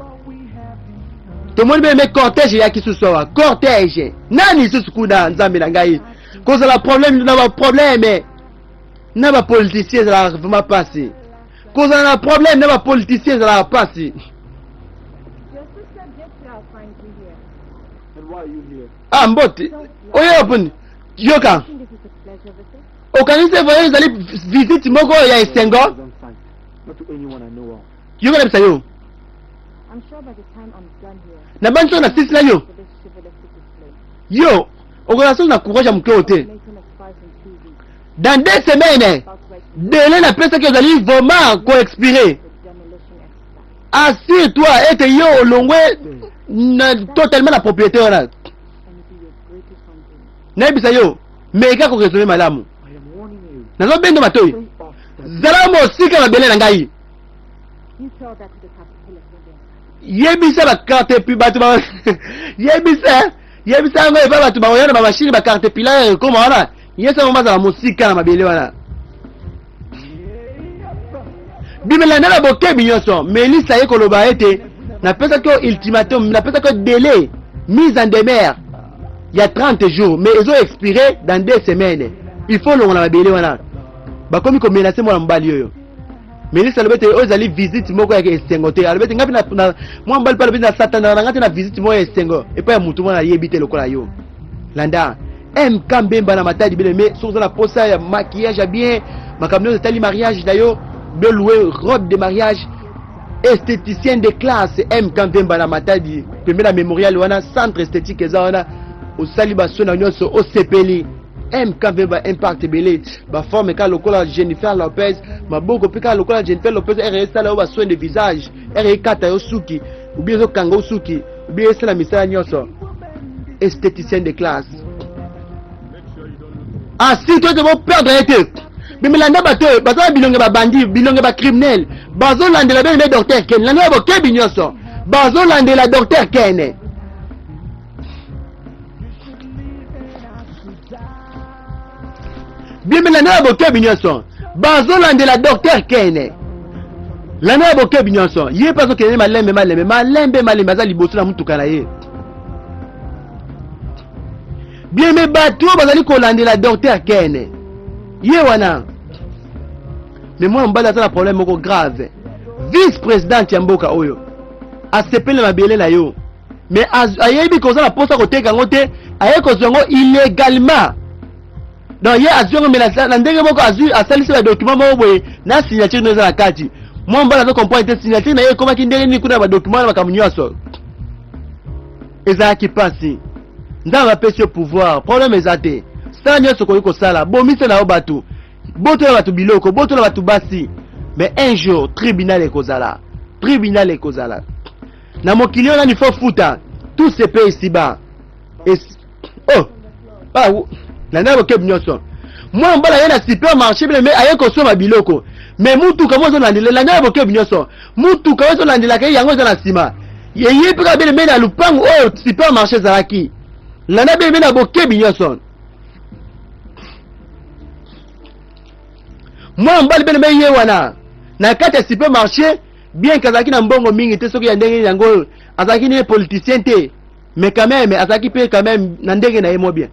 Tomoni beme cortège eyaki susu awa. Cortège nani lisusu kuna? Nzambe na ngai, kozala problème na baproblème na bapoliticien ezalaka vraiment mpasi. Kozala na problème na bapoliticien ezalaka mpasi. Ah, mbote oyo poni yoka, okanisi voyage ezali visite moko ya esengo? Yoka, nabisa yo, nabandi soki na sisi na yo, yo okozala soki na courage ya moke oyo te. Dans 2 semaines, délai napesaki ezali vraiment koexpire. Assure toi ete yo olongwe na totalement na propriété wana. Nayebisa yo, meka koraisonner malamu. Nazobenda matoi, zala mosika mabele na ngai. Yebisa bacaterpillar bato, yebisa, yebisa yango epa bato bakoya na bamashine bacaterpillar ekoma wana, yebisa yango bazala mosika na mabele wana. Bimelanda na bokebi nyonso. Melisa ye koloba ete napesaki yo ultimatum, napesaki yo délai, mise en demeure ya 30 jours, mais ezo expire dans 2 semaines. Il faut longola mabele wana. Bakomi komenacer mwana mobali oyo. Melisa alobi ete oyo ezali visite moko ya esengo te. Alobi ete ngai mpe mwana mobali mpe alobi nasatana na ngai te na visite moko ya esengo epai ya motu mwana ayebi te lokola yo. Landa MK Mbemba na Matadi bien aimé. Soki oza na posa ya maquillage ya bien, makambo nyonso etali mariage na yo, belouer robe de mariage, esthéticien de classe MK Mbemba na Matadi, pembe na mémorial wana, centre esthétique eza wana. Osali baso na nyonso, osepeli. MK mpe ba impact ebele baforme kaka lokola Jennifer Lopez maboko mpe kaka lokola Jennifer Lopez ere esala yo ba soin de visage ere ekata yo suki oubien ezokanga yo suki oubien esala misala nyonso esthéticienne de classe asi to ete boperdre ye te bimilanda bato oyo baza na bilonge babandi bilonge bacriminel bazolandela bene nde docteur ken landela bokebi nyonso bazolandela docteur ken Bimela na bokebi nyonso bazolandela docteur Kene landa ya bokebi nyonso ye mpe azokende malembe malembe malembe malembe aza liboso na motuka na ye bieme bato oyo bazali kolandela docteur Kene ye wana me mwana mobali aza na problème moko grave vice présidente ya mboka oyo asepeli na mabele na yo mais ayebi koza na mposa koteka yango te aye kozwa yango illegalement donc ye azwi yango mais na ndenge moko azwi asalisi badocument moko boye na signature no eza na kati mwa mobali azo comprendre te signature na ye ekomaki ndenge nini kuna na badocument na makambo nyonso ezalaki mpasi nzambe apesi yo pouvoir problème eza te sala nyonso okoki kosala bomisa na yo bato botola bato biloko botola bato basi mais un jour tribunal ekozala tribunal ekozala na mokili oyo nani fo futa tout se paye ici bas es oh ah na ndako bokebi nyonso mwana mobali aye na supermarché bile me aye kosomba biloko me mutuka mo ezolandela elanda ya bokebi nyonso mutuka oyo ezolandelaka ye yango eza na nsima eye mpe kaka bele me na lupangu oyo supermarché ezalaki landa bele me na bokebi nyonso mwana mobali bele me ye wana na kati ya supermarché Bien que azalaki na mbongo mingi te soki ya ndenge nini yango oyo azalaki ne politicien te mais quand même azalaki pe quand même na ndenge na ye mwa bien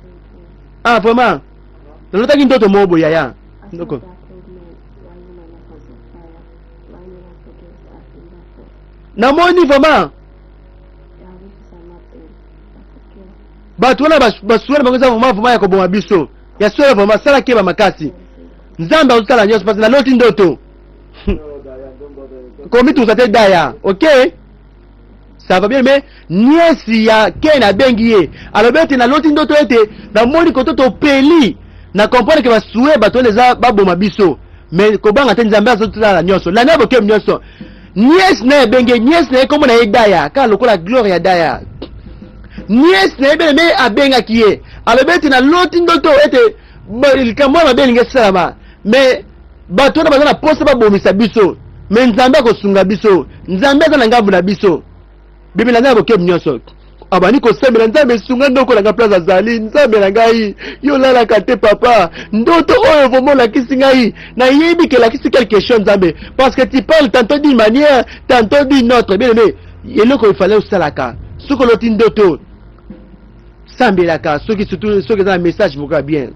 ah vraiment nalotaki ndoto moko boye yaya ndoko namoni vraiment bato wana basuwa na bango eza vraiment vraiment ya koboma biso ya solo vraiment sala keba makasi nzambe azosala nyonso parce naloti ndoto komitusa te daya ok ça va bien mais nièce ya ken abengi ye alobi ete naloti ndoto ete namoni koto topeli na comprendre ke basue bato wana eza baboma biso mais kobanga te nzambe azotala nyonso landa bokebi nyonso nièce na ye abengi ye nièce na ye kombo na ye daya kaka lokola gloire ya daya nièce na ye bene me abengaki ye alobi ete naloti ndoto ete likambo ya mabe elingi esalama mais Bato wana baza na posa babomisa biso, me Nzambe akosunga biso. Nzambe aza na ngambo na biso. Bimela ngai bokebi nyonso. Abandi kosambela Nzambe sunga ndoko na ngai place azali. Nzambe na ngai, yo olalaka te papa. Ndoto oyo vraiment olakisi ngai, nayebi ke elakisi quelque chose Nzambe. Parce que tu parles tantôt d'une manière, tantôt d'une autre. Bien aimé, eloko il fallait osalaka. Soki oloti ndoto, sambelaka soki surtout soki eza na message moko ya bien.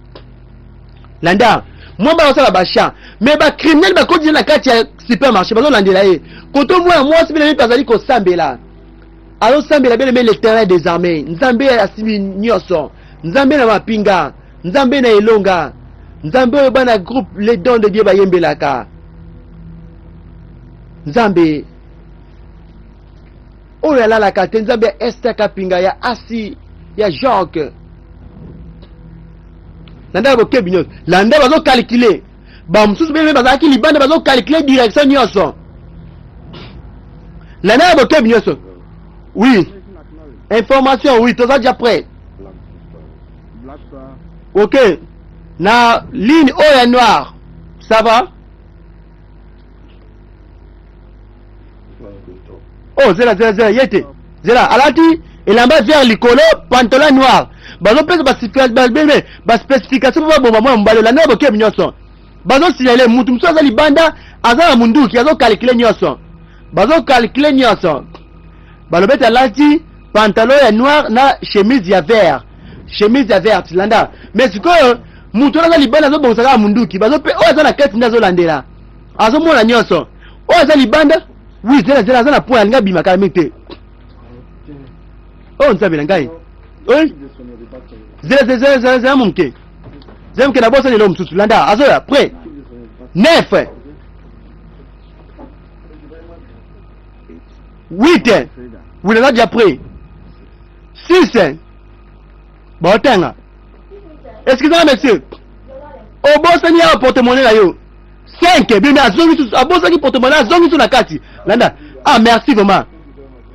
Landa, mwa bazosala ba chant mais ba criminel bakoti na kati ya supermarché bazolandela ye koto mwana mwasi bele mpe azali kosambela azosambela bele me l'éternel des armées nzambe asimbi nyonso nzambe na mapinga nzambe na elonga nzambe oyo bana groupe les dons de dieu bayembelaka nzambe oyo alalaka te nzambe ya ester kapinga ya asi ya jacques landa bokebi nyonso landa bazokalkile bamosusu mpe bazalaki libanda bazokalkile direction nyonso landa ya bokebi nyonso oui information oui toza déjà prêt ok na ligne oyo ya noir ça va oh zela zela zela ye te zela alati elamba vert likolo pantalon noir bazopesa baspecification mpo baboma mwana mobali olanda na bokebi nyonso bazosignale mutu mosusu aza libanda aza na munduki azokalkile nyonso bazokalkile nyonso balobi ete alati pantalon ya noir na chemise ya vert chemise ya verte landa mais sikoyo moto wana aza libanda azobongisa kaka munduki bazope oyo aza na kati nde azolandela azomona nyonso oyo aza libanda wi zela zela aza na point alingi abima kala mingi te oyo oh, nzambe na ngai zela zela zela zela zela moke zela moke nabosani eloko mosusu landa azoya près neuf huit oui naza déjà près six baotanga. Excusez-moi monsieur, obosani awa porte-monnaie na yo. 5 bimi azongi susu, abosaki porte-monnaie, azongi susu na kati. Landa. Ah, merci vraiment,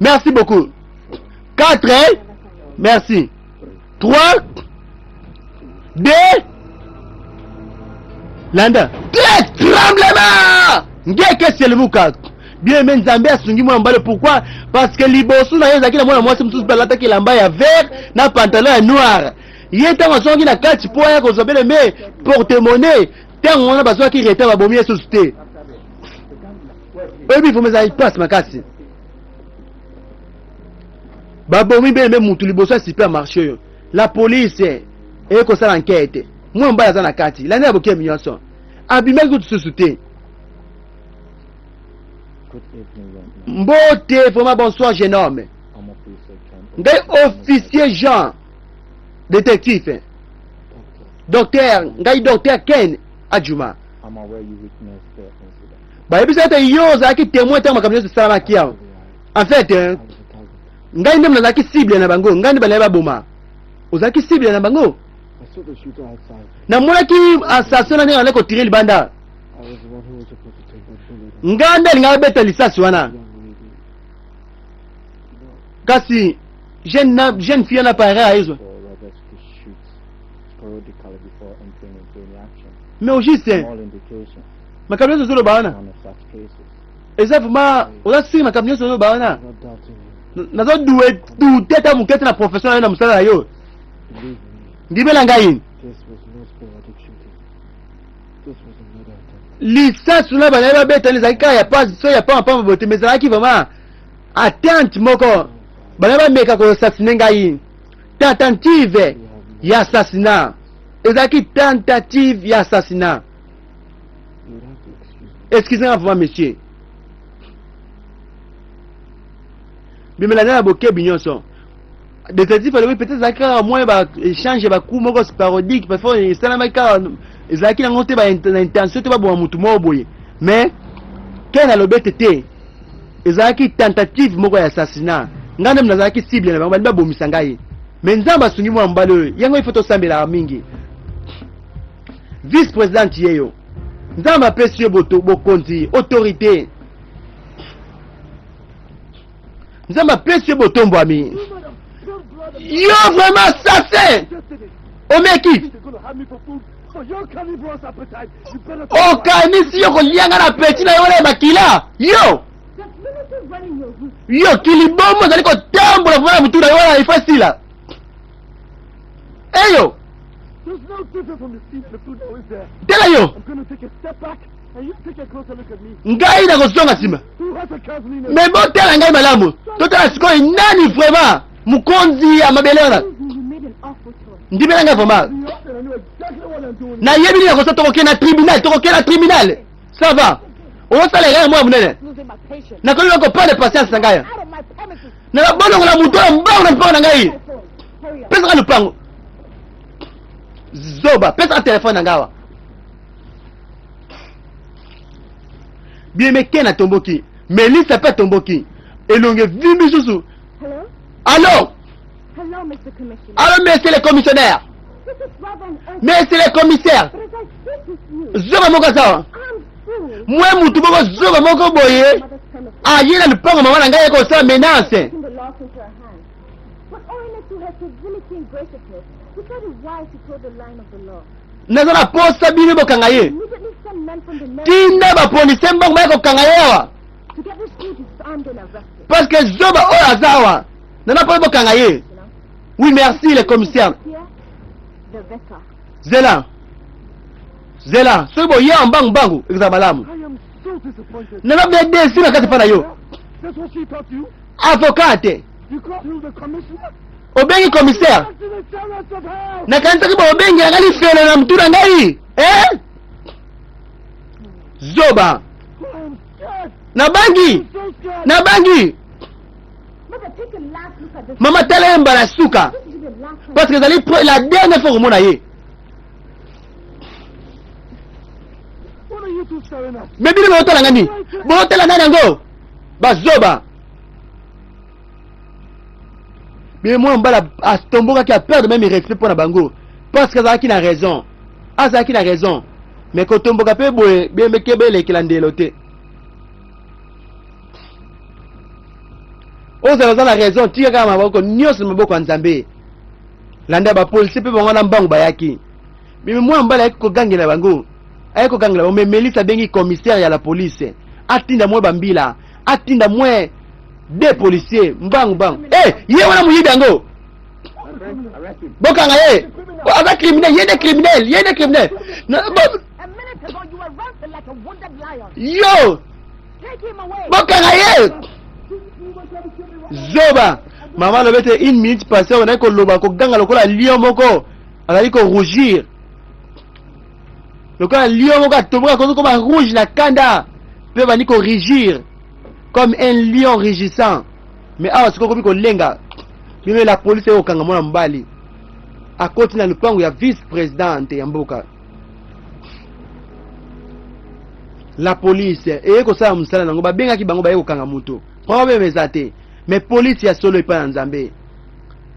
merci beaucoup. 4, merci. 3, 2, landa. Très tremblement ngeke selemuka. Bien aimé, Nzambe asungi mwana mobali. Pourquoi? Parce que liboso na ye ezalaki na mwana mwasi mosusu mpe alataki elamba ya vert na pantalon ya noir. Ye ntango azongaki na kati mpo aya kozwa bien aimé porte-monnaie, ntango wana bazwaki retard, babomi ye susu te. Oyebi vraiment ezalaki mpasi makasi. Babomi bien aimé mutu liboso ya supermarché oyo. La police eye kosala enquête, mwana mobali aza na kati. Landa ya bokemi nyonso, abimaki kutu susu te. Good evening, young man. Mbote vraiment, bonsoir jeune homme. I'm Officer Ken. Ngai officier Jean, détective. Doctor, docteur, ngai docteur Ken Adjuma. I'm aware you witnessed the incident. Bayebisa ete yo ozalaki témoin ntango makambo nyonso esalamaki awa. En fait, I was a target. ngai nde nazalaki cible na bango, ngai nde balaye baboma. Ozalaki cible na bango. I saw the shooter outside. Namonaki assassin na ndenge azalaki kotire libanda. I was the one who was supposed to take that bullet. Ngai nde alingaki abeta lisasi wana. Young lady. Kasi jeune na jeune fille wana pare ayezwa. For Roberts to shoot sporadically before entering into any action. Mais au juste, All indication, makambo nyonso ozoloba wana none of such cases. eza vraiment, oza siri makambo nyonso ozoloba wana? I'm not doubting you. Nazodute dute ata moke te na profession na yo, na mosala na yo. Believe me, Ndimela ngai, this was no sporadic shooting. This was a murder attempt. Lisasi na banaye babetani ezalaki kaka ya pasi so ya pamba pamba boye te, mais ezalaki vraiment atteinte moko banaye bameka koassassiner ngai, tentative ya assassinat, ezalaki tentative ya assassinat. You would have to excuse me. Excusez-moi vraiment monsieur. Bimela na bokebi nyonso, détective alobi peut-être ezalaki kaka mwa baéchange, bacoup moko sporadique, parfois esalamaki kaka, ezalaki yango te na intention te baboma motu moko boye. Mais Ken alobi ete te, ezalaki tentative moko ya assassinat, ngai nde nazalaki cible na bango, balingi babomisa ngai, mais Nzambe asungi mwana mobali oyo. Yango ifo tosambelaka mingi. Vice présidente ye yo, Nzambe apesi yo bokonzi, autorité, Nzambe apesi yo botombwami. Yo vraiment assassin, omeki, okanisi yo kolianga na peti na yo wana ya makila yo. There's military running your route. Yo kilibomo ezali kotambola vraiment na motu na yo wana, ifo esila eyo. There's no difference from the seed and the food now, is there? Tala yo. I'm gonna take a step back and you take a closer look at me. Ngai nakozonga nsima. Who has a cousin? Mais botala ngai malamu, totala sikoyo nani vraiment mokonzi ya mabele wana. Excuse me, you made an awful choice. Ndimela ngai vraiment. And I know exactly what I'm doing. Nayebi nini nakosa. Tokokende na tribunal, tokokende na tribunal. Ça va, ozosala erreur moko ya monene. Losing my patience. Nakoki koperdre patience na ngai. Out of my premises. Na bolongola moto oyo mbango na lupango na ngai. My phone. Hurry up. Pesaka lupango, zoba, pesaka telefone na ngai awa. Bien Ken atomboki, Melisa mpe atomboki, elongi evimbi susu. Hello? Allo? Hello, Mr. Commissioner. Allo, monsieur le commissionnaire. This is rather an urgent. Monsieur le commissaire. But as I speak with you, Zoba moko aza awa. I'm fool. Mwe mutu moko, zoba moko boye, Mother's premises. aye na lupango mama na ngai, ye kosala menace. Taking the law into her hands. But owing to her civility and graciousness, he thought it wise to toe the line of the law. Naza na posa bino bokanga ye. Immediately send men from the nearest Tinda bapolisi mbongo baye kokanga ye awa, to get this fool disarmed and arrested. Parce que zoba oyo aza awa, nana mpo bokanga ye. You know? Oui, merci le commissaire. Here, the better. Zela, zela, soki boya mbangu mbangu ekozala malamu. I am so disappointed. Nana bedesi na kati mpa na yo. That's what she taught you? Avocat. You called who, the commissioner? Obengi commissaire? Back to the terrace of hell! Nakanisaki bobengela ngai lifelo na mutu na ngai, eh? Zoba. I am scared. Nabangi. I'm so scared. Nabangi. Mother, take a last look at this. Mama, tala ye mbala suka. This is the last time. Parce que ezali la dernière fois komona ye. What are you two staring at? Mais bino bozotala ngai nini? Bozotala nani yango? Bazoba. Bien, mwana mobali atombokaki, aperdre même respect mpo na bango. Parce que azalaki na raison. Azalaki na raison. Mais kotomboka pe boye bemeke belekela ndelo te. Ozala oza na raison, tika kaka maboko nyonso na maboko ya Nzambe. Landa ba policiers pe bango na mbangu bayaki. Mais mwana mobali ayaki kogangela bango. Ayaki kogangela bango mais Melissa abengi commissaire ya la police. Atinda mwa bambila, atinda mwa deux policiers mbangu mbangu. Eh, hey, ye wana moyibi yango. Bokanga ye. Aza criminel, ye nde criminel, ye nde criminel. Yo! Bokanga ye! Zoba! Mama alobi ete une minute passée onaki koloba koganga lokola lion moko azali ko rougir lokola lion moko atomboka akomi koma rouge na kanda mpe abandi ko rugir comme un lion rugissant. Mais awa sikoyo okomi kolenga bino la police ekokanga mwana mobali akoti na lupango ya vice presidente ya mboka. La police eye kosala mosala nango, babengaki bango baye kokanga moto, problème eza te, mais police ya solo epai na Nzambe.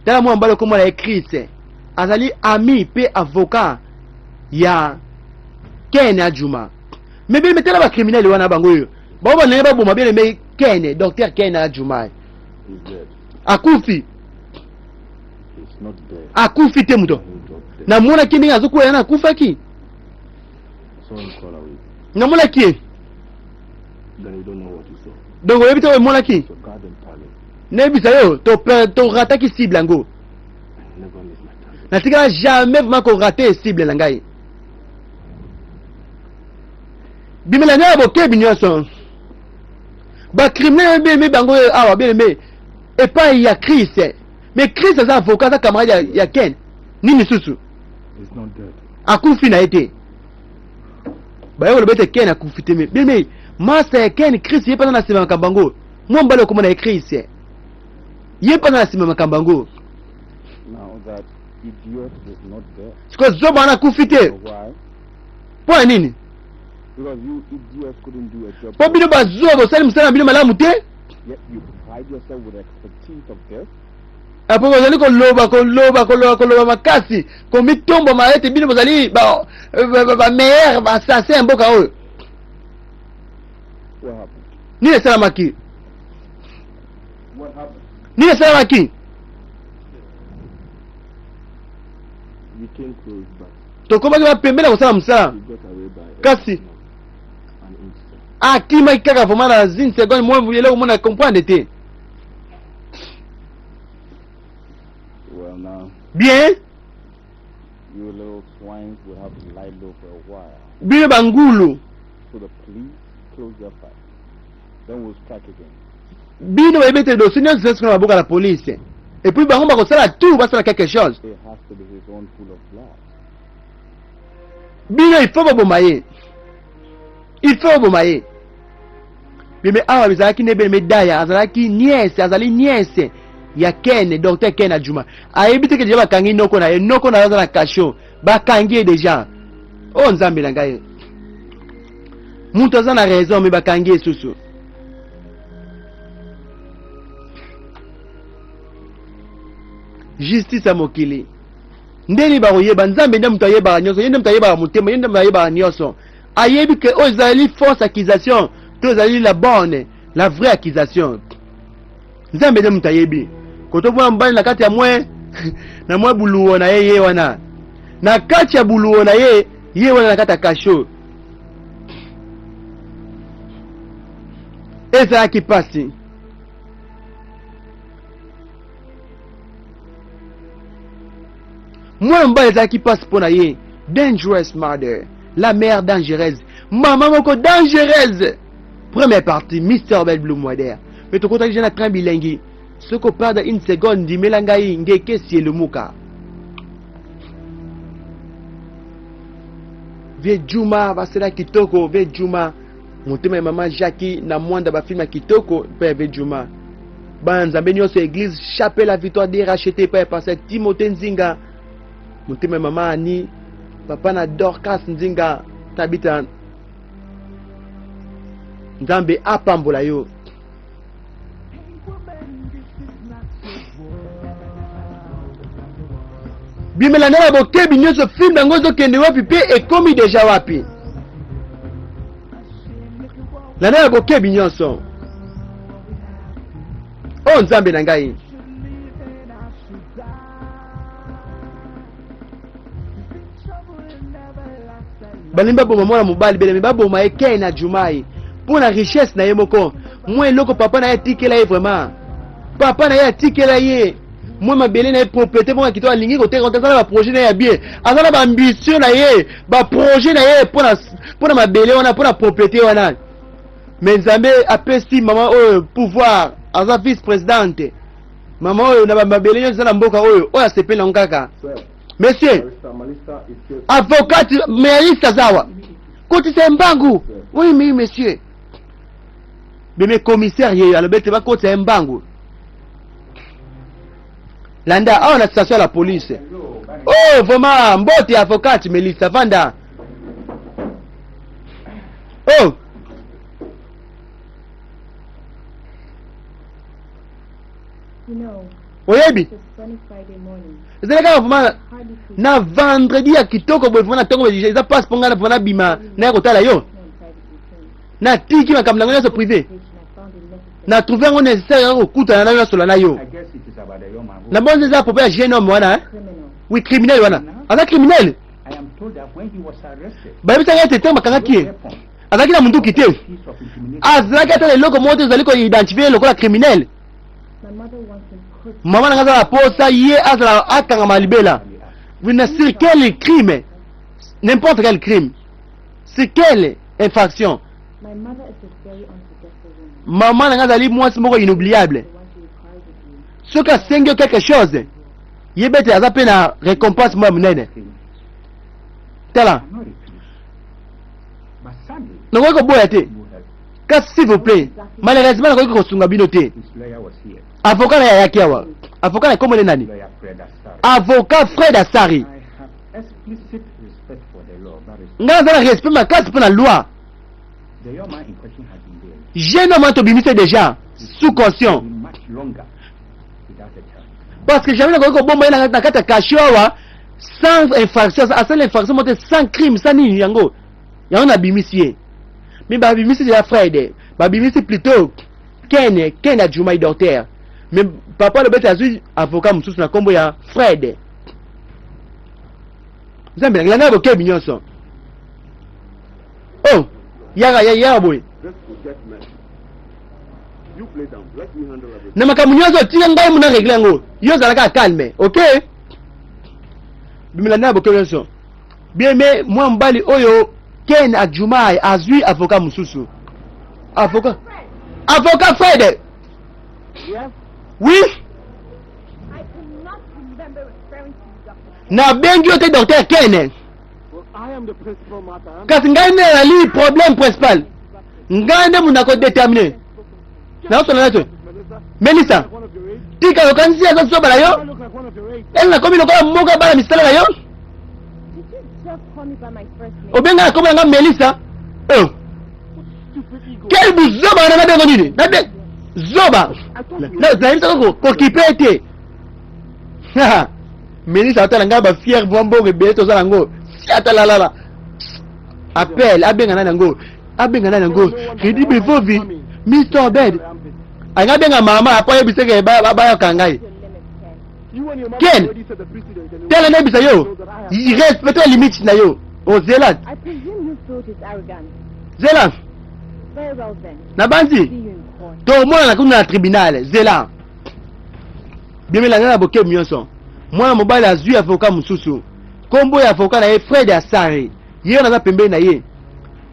Tala mwana mobali okomona ye Chris azali ami pe avocat ya Ken Ajuma. Mais bien tala ba criminel wana bango oyo bango balingi baboma bien aimé Ken, docteur Ken Ajuma akufi akufi te moto namonaki ndenge azokwea na akufaki namonaki ye donc oyebi te oyo emonaki nayebisa yo torataki cible yango natikala jamais vraiment korate cible na ngai bimela ngai ya bokebi nyonso bacriminel bien aimé bango awa bien aimé epai ya Chris mais Chris aza avocat aza camarade ya, ya Ken nini susu akufi na ye te baye koloba ete Ken akufi te mais bien aimé masta ya Ken Chris ye mpenza na nsima makambo yango mwa mobali okomona ye Chris ye mpenza na nsima makambo yango sikoyo zoba wana akufi te mpo ya nini mpo bino bazuwa bosali mosala na bino malamu te apo bozali koloba koloba koloba koloba makasi komitombama ete bino bozali bameilleur bassassin ya mboka oyo nini esalamaki nini esalamaki tokomaki bapembeni ya kosala mosala kasi akimaki kaka vraiment na une seconde moi eloko mona comprendre te bien bino bangulu bino bayebi ete dossier nyonso eza sikoyo na maboko ya la police et puis bango bakosala tout basala quelque chose bino il faut boboma ye il faut boboma ye beme awa ezalaki nde beme daya azalaki nièce azali nièce ya Ken docteur Ken Ajuma ayebi te ke deja bakangi noko na ye noko na ye aza na cachot bakangi ye deja o oh, nzambe na ngai moto aza na raison me bakangi ye susu justice ya mokili ndeni bakoyeba nzambe nde moto ayebaka nyonso ye nde moto ayebaka motema ye nde moto ayebaka nyonso ayebi ke oyo ezali fausse accusation to ezali la bonne la vraie accusation nzambe nde moto ayebi koto mwana mobali na kati ya mwe na mwa buluwo na ye ye wana na kati ya buluwo na ye ye wana na kati ya kasho ezalaki mpasi mwana mobali ezalaki mpasi mpo na ye dangerous mother la mère dangereuse mama moko dangereuse première partie Mister Bel Blue Mwader mais tokotaki deja na train bilengi soki operdre une seconde ndimela ngai ngeke sielumuka vie Juma basela kitoko vie Juma motema ya mama Jackie na mwanda bafilme ya kitoko mpe ya vie Juma bana nzambe nyonso ya église chapelle la victoire DRHT epai ya pasteur Timothée Nzinga motema ya mama Annie papa na Dorcas Nzinga Tabita nzambe apambola yo Bimela na bokebi nyonso film yango ezokende wapi mpe ekomi deja wapi. Landa na bokebi nyonso. O Nzambe na ngai. Balingi baboma mwana mobali belemi baboma ye Ken na Jumai mpo na richesse na ye moko mwa eloko papa na ye atikela ye vraiment papa na ye atikela ye mwa mabele na ye propriété moko ya kitoko alingi koteka aza na baprojet na ye ya bien aza na baambition na ye baprojet na ye mpo na mabele wana mpo na propriété wana me nzambe apesi mama oyo pouvoir aza vice présidente mama oyo na bamabele nyonso eza na mboka oyo oyo asepeli nango kaka monsieur avocat mealiste aza awa kotisa ye mbangu oui oui monsieur beme commissaire yeyo alobi ete bakotisa ye mbangu landa awa na station ya la police oh vraiment mbote avocat melissa vanda oh Oyebi ezali kaka vraiment na vendredi ya kitoko boye vraiment na ntongo eza mpasi mpo ngai na vraiment nabima naya kotala yo natiki makambo na ngai nyonso privé na trouve yango nécessaire ya kokutana nayo nasola na yo na bonzi eza propos ya jeune homme wana oui criminel wana aza criminel bayebisaka ete ntango bakangaki ye azalaki na munduki te azalaki ata na eloko moko te ezali koidentifie ye lokola criminel mama na ngai aza na posa ye azala akangama libela na sur quel crime n'importe quel crime sur quelle infraction mama na ngai azali mwasi moko inoubliable soki asengi yo quelque chose yeba ete aza mpe na récompense moko ya monene tala nakoki koboya te kasi s'il vous plaît malheureusement nakoki kosunga bino te avocat na ye ayaki awa avocat na kombo nde nani avocat fred asari ngai naza na respect makasi mpo na loi jeune homme wana tobimisi déjà sous caution parce que jamais nakoki kobomba ye na kati ya cachot awa sans infraction asali infraction moko te sans crime sans nini yango yango nabimisi ye mais babimisi deja Fred babimisi plutôt Ken Ken Adjumai docteur mais papa alobeti azwi avocat mosusu na nkombo ya Fred nzambe na ngai bokebi nyonso oh yaka yaka boye na makambo nyonso tika ngai mona regle yango yo ozalaka calme ok bimela na bokebi nyonso Bien aimé, mwa mobali oyo Ken Adjumai azwi avocat mosusu. Avocat. Avocat Fred. Yes. Oui. Nabengi yo te docteur Ken. Kasi ngai nde nazali problème principal. Ngai nde moto nakodetermine. Naosolola na te. Melissa, tika okanisi aza zoba na yo? Ele nakomi lokola moko ya bana misala na yo? Obenga na kombo na nga Melissa? Oh. Quel buzoba wana nabengo nini? Nabe zoba. Nayebisaka ko kokipe te. Melissa atala ngai ba fier mwa mbongo ebele toza nango. Si atalalala. Appel abenga nani yango? Abenga nani yango? Redi Bevovi, Mr. Obed. Anga abenga mama apo ayebiseke bayoka ngai. Ken, tala nayebisa yo, respecte limite na yo. Ozela. Zela. Nabanzi. Tomonana kuna na tribunal. Zela. Biemela ngai na bokebi nyonso. Mwana mobali azwi avocat mosusu. Kombo ya avocat na ye Fred Asari. Ye wana aza pembeni na ye.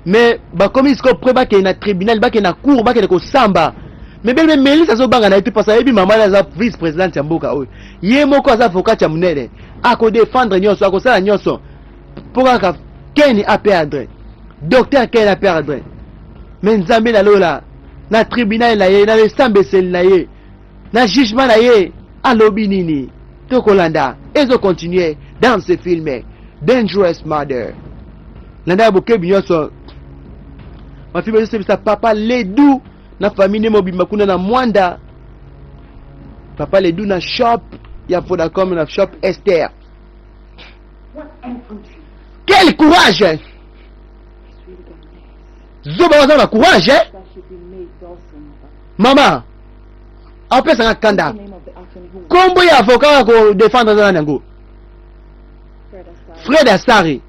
Mais bakomi sikoyo près bakende na tribunal, bakende na cour, bakende kosamba. Mais bele Melissa azobanga na ye te parce ayebi mama na aza vice présidente ya mboka oyo. Ye moko aza avocat ya monene. Ako défendre nyonso, akosala nyonso. Mpo kaka Ken a perdre. Docteur Ken a perdre. Mais Nzambe na lola na tribunal na ye, na esambeseli na ye, na jugement na ye alobi nini? Tokolanda ezo continuer dans ce film Dangerous Mother. Landa ya bokebi nyonso. Mafilme ezosebisa papa Ledu na famille nde mobimba kuna na Mwanda. Papa Ledu na shop ya Vodacom na shop Esther. Quel courage! Zoba waza na courage eh? Mama, apesa nga kanda. Kombo ya avocat ya ko défendre aza nani yango? Fred Asari.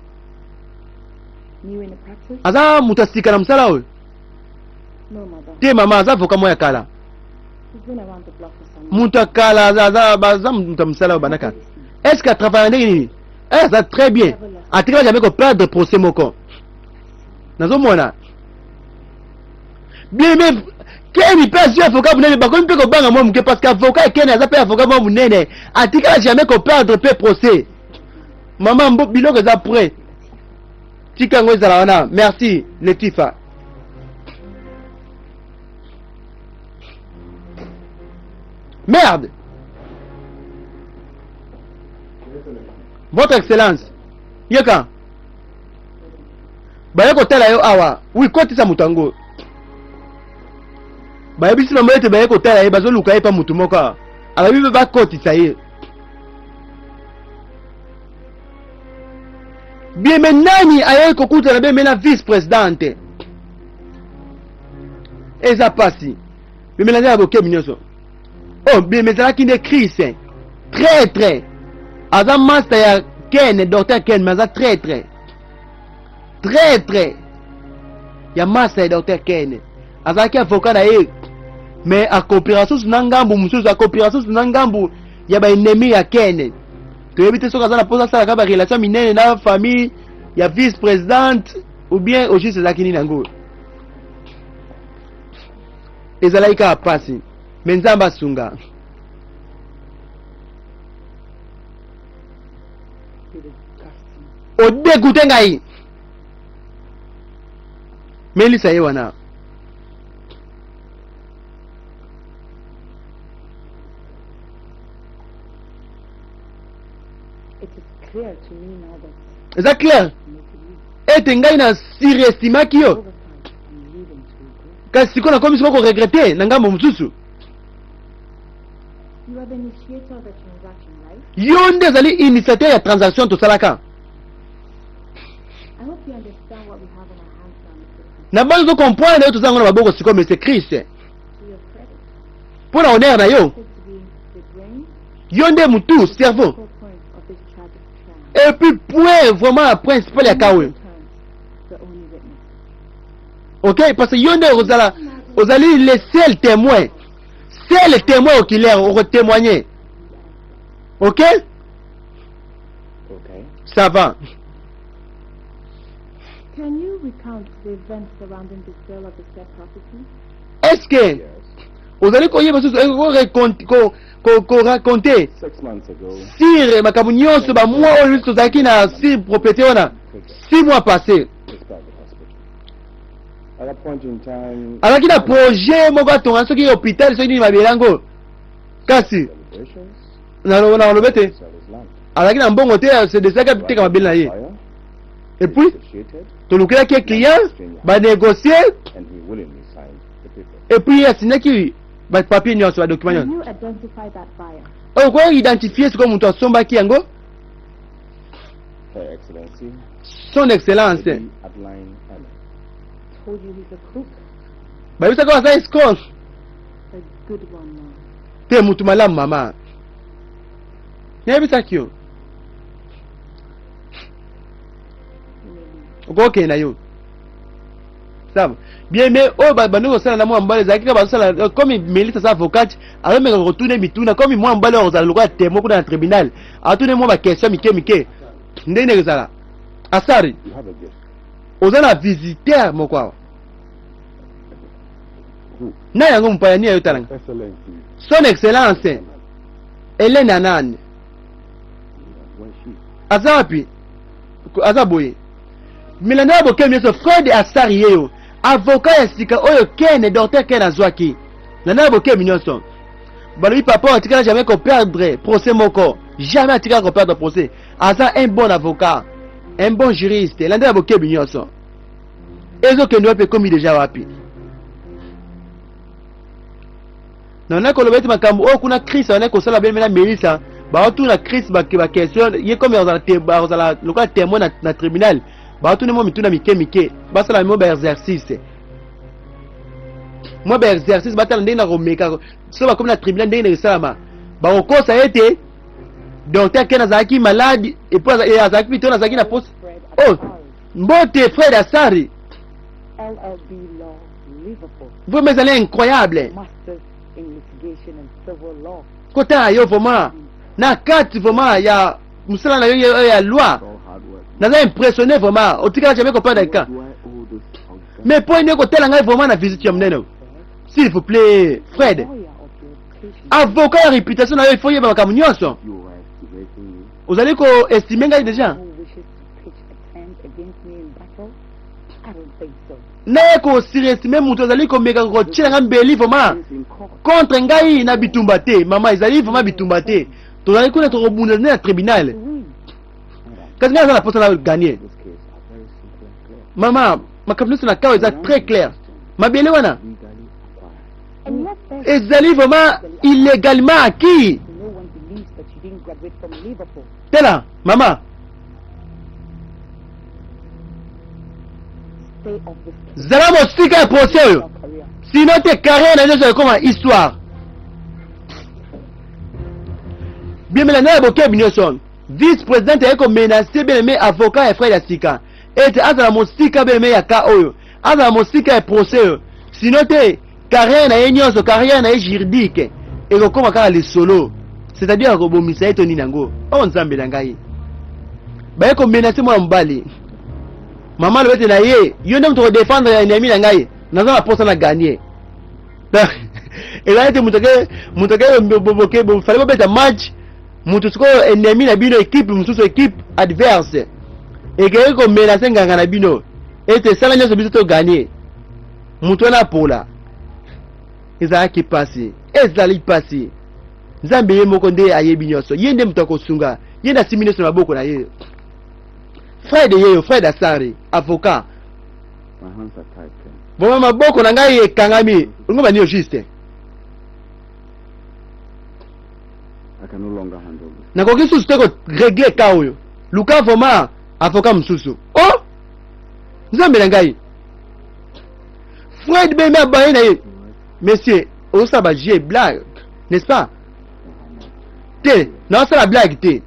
Aza moto ya sika na mosala oyo? Te mama, aza avocat moko ya kala. Moto ya kala aza aza moto ya mosala oyo banda kala. Est-ce que atravaille ndenge nini? Eh, aza très bien. Atikala jamais ko perdre procès moko. Nazomona. Bien mais Ken mpe azwi avocat monene bakomi mpe kobanga mwa moke parce que avocat ya Ken aza mpe avocat mwa monene atikala jamais ko perdre mpe procès. Mama mbo biloko eza prêt. Tika yango ezala wana. Merci Letifa. Merde. Votre Excellence, yoka. Baye kotala yo awa. Oui, kotisa moto yango. Bayebisi bango ete baye kotala ye, bazoluka ye pa moto moko awa. Alobi mpe bakotisa ye. Bieme nani ayei kokutana bieme na vice presidente? Eza pasi. Bieme na ya bokebi nyonso. Oh, bieme ezalaki nde Chris. Traître. Aza master ya Ken, docteur Ken, mais aza traître. Traître. Ya master ya docteur Ken. Azalaki avocat na ye. Mais akopira susu na ngambu mosusu, akopira susu na ngambu ya ba ennemi ya Ken. Toyebi te soki aza na mposa asalaka ba relation minene na famille ya vice présidente ou bien au juste ezalaki nini yango. Ezalaki kaka pasi. Mais Nzambe asunga. Odegoute ngai. Melisa ye wana. Eza clair ete ngai na surestimaki yo. Kasi sikoyo nakomi sikoyo koregrete na ngambo mosusu. Yo nde ezali initiateur ya transaction tosalaka. Na bani ozo comprendre yo toza yango na maboko sikoyo monsieur Chris. Mpo na honneur na yo. Yo nde mutu cerveau. Et puis point vraiment principal ya cas oyo. Ok, parce que yo nde ozala ozali le seul témoin. Seul témoin oculaire oko témoigner. Ok? Ok. Ça va. Can you recount the events surrounding the sale of the said property? Est-ce que Yes. ozali koyeba susu ko ko ko raconter sur makambo nyonso ba mois oyo tozalaki na sur propriété wana 6 mois passé azalaki na projet moko atonga soki hôpital soki nini mabele yango kasi nakoloba ete azalaki na mbongo te asedesaki ateka mabele na ye et puis tolukelaki ye client banégocie et puis asignaki ba papier nyonso ba document nyonso okoki identifier sikoyo moto asombaki yango son excellence bayebisaki aza escroc te motu malamu mama nayebisaki yo okokende na yo sava bien mais oyo bandi kosala na mwa mobali ezalaki kaka bazosala euh, comme melisa aza avocate azomeka kotuna mituna comme mwa mobali oyo akozala lokola témoin kuna na tribunal atuni mwa baquestion mike mike ndenge nini ekozala asari oza na visiteur moko awa na yango mopaya nini ayotalanga son excellence Helène Anane aza wapi aza boye milanda ya bokemi nyonso Fred Asari yeyo avocat ya sika oyo Ken docteur Ken azwaki landa ya bokemi nyonso balobi papa atikala jamais ko perdre procès moko jamais atikala ko perdre procès aza un bon avocat un bon juriste landa ya bokebi nyonso ezokende wapi ekomi deja wapi Naonaki koloba ete makambo oyo kuna Chris abandaki kosala bene na Melissa, Baotuna Chris ba ba question ye comme azala azala lokola témoin na, na tribunal. Baotuna mo mituna mike mike. Basala mo ba exercice. Mwa ba exercice batala ndenge na komeka so bakomi na tribunal ndenge na esalama. Bakokosa ete docteur Ken azalaki malade et puis azalaki plutôt azalaki na poste. Oh, mbote Fred Asari. LLB Law, Liverpool. Vraiment ezali incroyable. Masters in Litigation and Civil Law. Kotala yo vraiment na kati vraiment ya mosala na yo ya loi. Naza impressionné vraiment. Otikala jamais koperdre cas. Mais mpo ene kotala ngai vraiment na visite ya monene. S'il vous plaît, Fred. Avocat ya réputation na yo, il faut yeba makambo nyonso. Ozali ko estimer ngai déjà. Naye ko surestimer moto azali komeka kotiela ngai mbeli vraiment contre ngai na bitumba te. Mama, ezali vraiment bitumba te. Tozali kuna tokobunda nde na tribunal. Kasi ngai naza na posa na gagner. Mama, makambo nyonso na kawa eza très clair. Mabele wana ezali vraiment illégalement acquis. Tela, mama. Zala mosika ya procès oyo. Sinon te carrière na nyonso ekoma histoire. Bien mais na bokebi nyonso. Vice président aye ko menacer bien aimé avocat ya frère ya sika. Ete azala mosika bien aimé ya cas oyo. Azala mosika ya procès oyo. Sinon te carrière na ye nyonso, carrière na ye juridique ekokoma kaka lisolo. C'est-à-dire akobomisa ye to nini yango. Oh Nzambe na ngai. Baye ko menacer mwana mobali. Mama alobi ete na ye, yo nde moto okodefendre ya ennemi na ngai, naza na posa na gagner. Ezali ete moto ake moto ake fallait bobeta match, moto sikoyo ennemi na bino, equipe mosusu, equipe adverse ekei komenace nganga na bino ete sala nyonso biso to gagner. Moto wana apola. Ezalaki pasi, ezali pasi. Nzambe ye moko nde ayebi nyonso, ye nde moto akosunga, ye nde asimbi nyonso na maboko na ye. Fred yeyo, Fred Asari, avocat. Vraiment maboko na ngai ekangami. Olingo bani yo juste. Nakoki susu te ko régler cas oyo. Luka vraiment avocat mosusu. Oh! Nzambe na ngai. Fred Bembe abaye na ye. Monsieur, osala ba jeu blague, n'est-ce pas? Te, naosala blague te.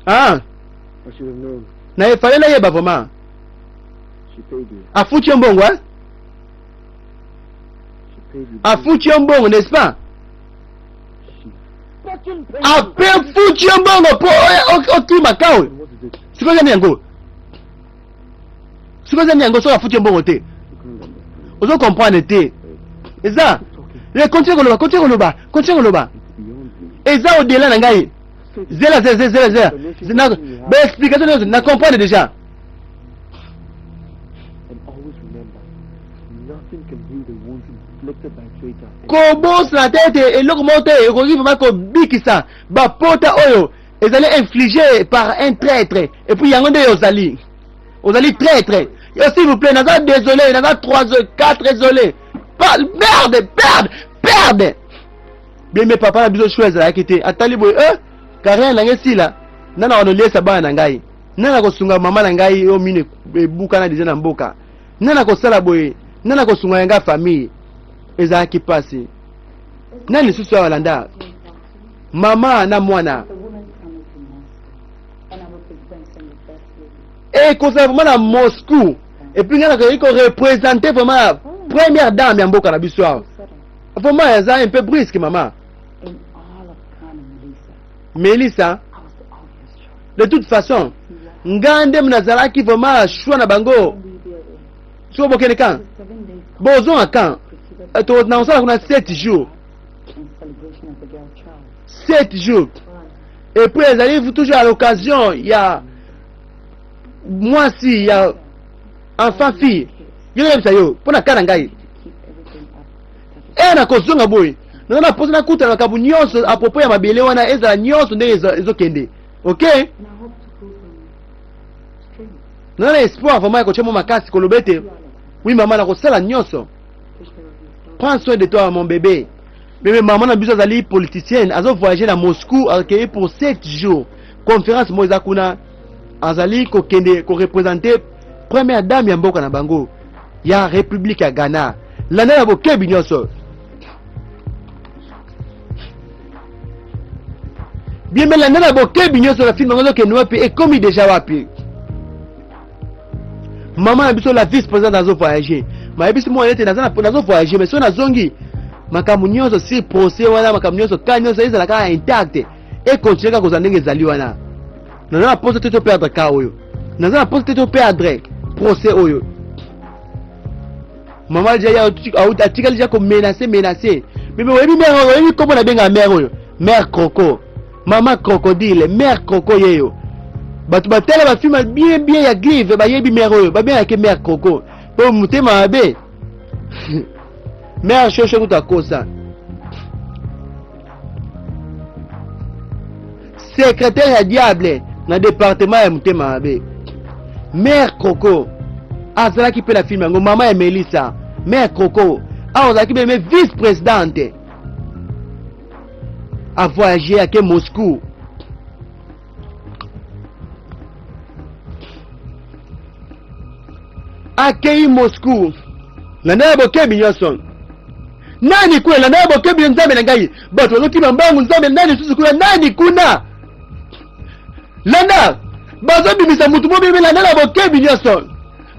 Ah. Na efale nayeba vraiment. Afuti yo mbongo hein? Afuti yo mbongo n'est-ce pas? Ape futi yo mbongo po okima kawe. Sikoyo eza yango. Sikoyo eza yango soki afuti yo mbongo te. Ozo comprendre te. Eza. Le continue koloba, continue koloba, continue koloba. Eza au-delà na ngai. Zela zela zela zela. Na ba explication nyonso na comprendre déjà. Kobosana te ete eloko moko te ekoki vraiment kobikisa bapota oyo ezali infligé par un traître et puis yango nde ozali ozali traître. Yo s'il vous plaît, naza désolé, naza 3 4 désolé. Pas merde, perde, perde. Bien mais papa na biso choix ezalaki te. Atali boye eh carrière na ngai esila. Nana wanoliesa bana na ngai. Nana kosunga mama na ngai oyo mino ebukana deja na mboka. Nana kosala boye, nana kosunga ya ngai famille. Ezalaki pasi. Nani lisusu awa landa? Mama na mwana. Et kozala vraiment na Moscou. Et puis ngai nakoki ko représenter vraiment première dame ya mboka na biso awa. Vraiment eza un peu brusque maman. Melissa, de toute façon, ngai nde nazalaki vraiment choix na bango. Siko bokende kan? Bozonga kan? Nakosala kuna 7 jours. 7 jours. Et puis ezali toujours à l'occasion ya mwasi ya enfant fille. Yo nayebisa yo mpo na ka na ngai. Eh nakozonga boye. Naza na posa nakutana makambo nyonso à propos ya mabele wana ezala nyonso ndenge ezokende. Ok? Naza na espoir vraiment ya kotia mwa makasi koloba ete oui mama nakosala nyonso. Prends soin de toi mon bébé. Bebe mama na biso azali politicienne, azo voyager na Moscou, akei pour 7 jours. Conférence moko eza kuna, azali kokende ko représenter première dame ya mboka na bango ya République ya Ghana. Landa na bokebi nyonso. Bien mais landa na bokebi nyonso na film yango ezokende wapi, ekomi deja wapi? Mama na biso la vice présidente azo voyager, mayebisi mwana ete naza nazo voyager, mais soki nazongi makambo nyonso si procès wana, makambo nyonso ka nyonso ezala kaka intact e continue kaka kozala ndenge ezali wana. Naza na posa te to perdre ka oyo, naza na posa te to perdre procès oyo. Mama deja atikali deja komenace menace. Bebe oyebi mare oyo, oyebi kombo na benga mare oyo, mare croco, mama crocodile, mare croco yeyo. Bato batala bafilme bien bien ya Glive bayebi mare oyo, babengaka mare croco po motema mabe. Mare shosho kutu akosa. Secrétaire ya diable na département ya motema mabe. Mère Croco azalaki mpe na film yango, mama ya Melissa. Mère Croco awa azalaki mpe vice présidente, a voyagé ake Moscou. Akei Moscou landa ya bokebi nyonso. Nani kuna? Landa ya bokebi, nzambe na ngai, bato bazokima mbangu. Nzambe, nani susu kuna? Nani kuna? Landa, bazobimisa mutu mobimi. Landa na bokebi nyonso,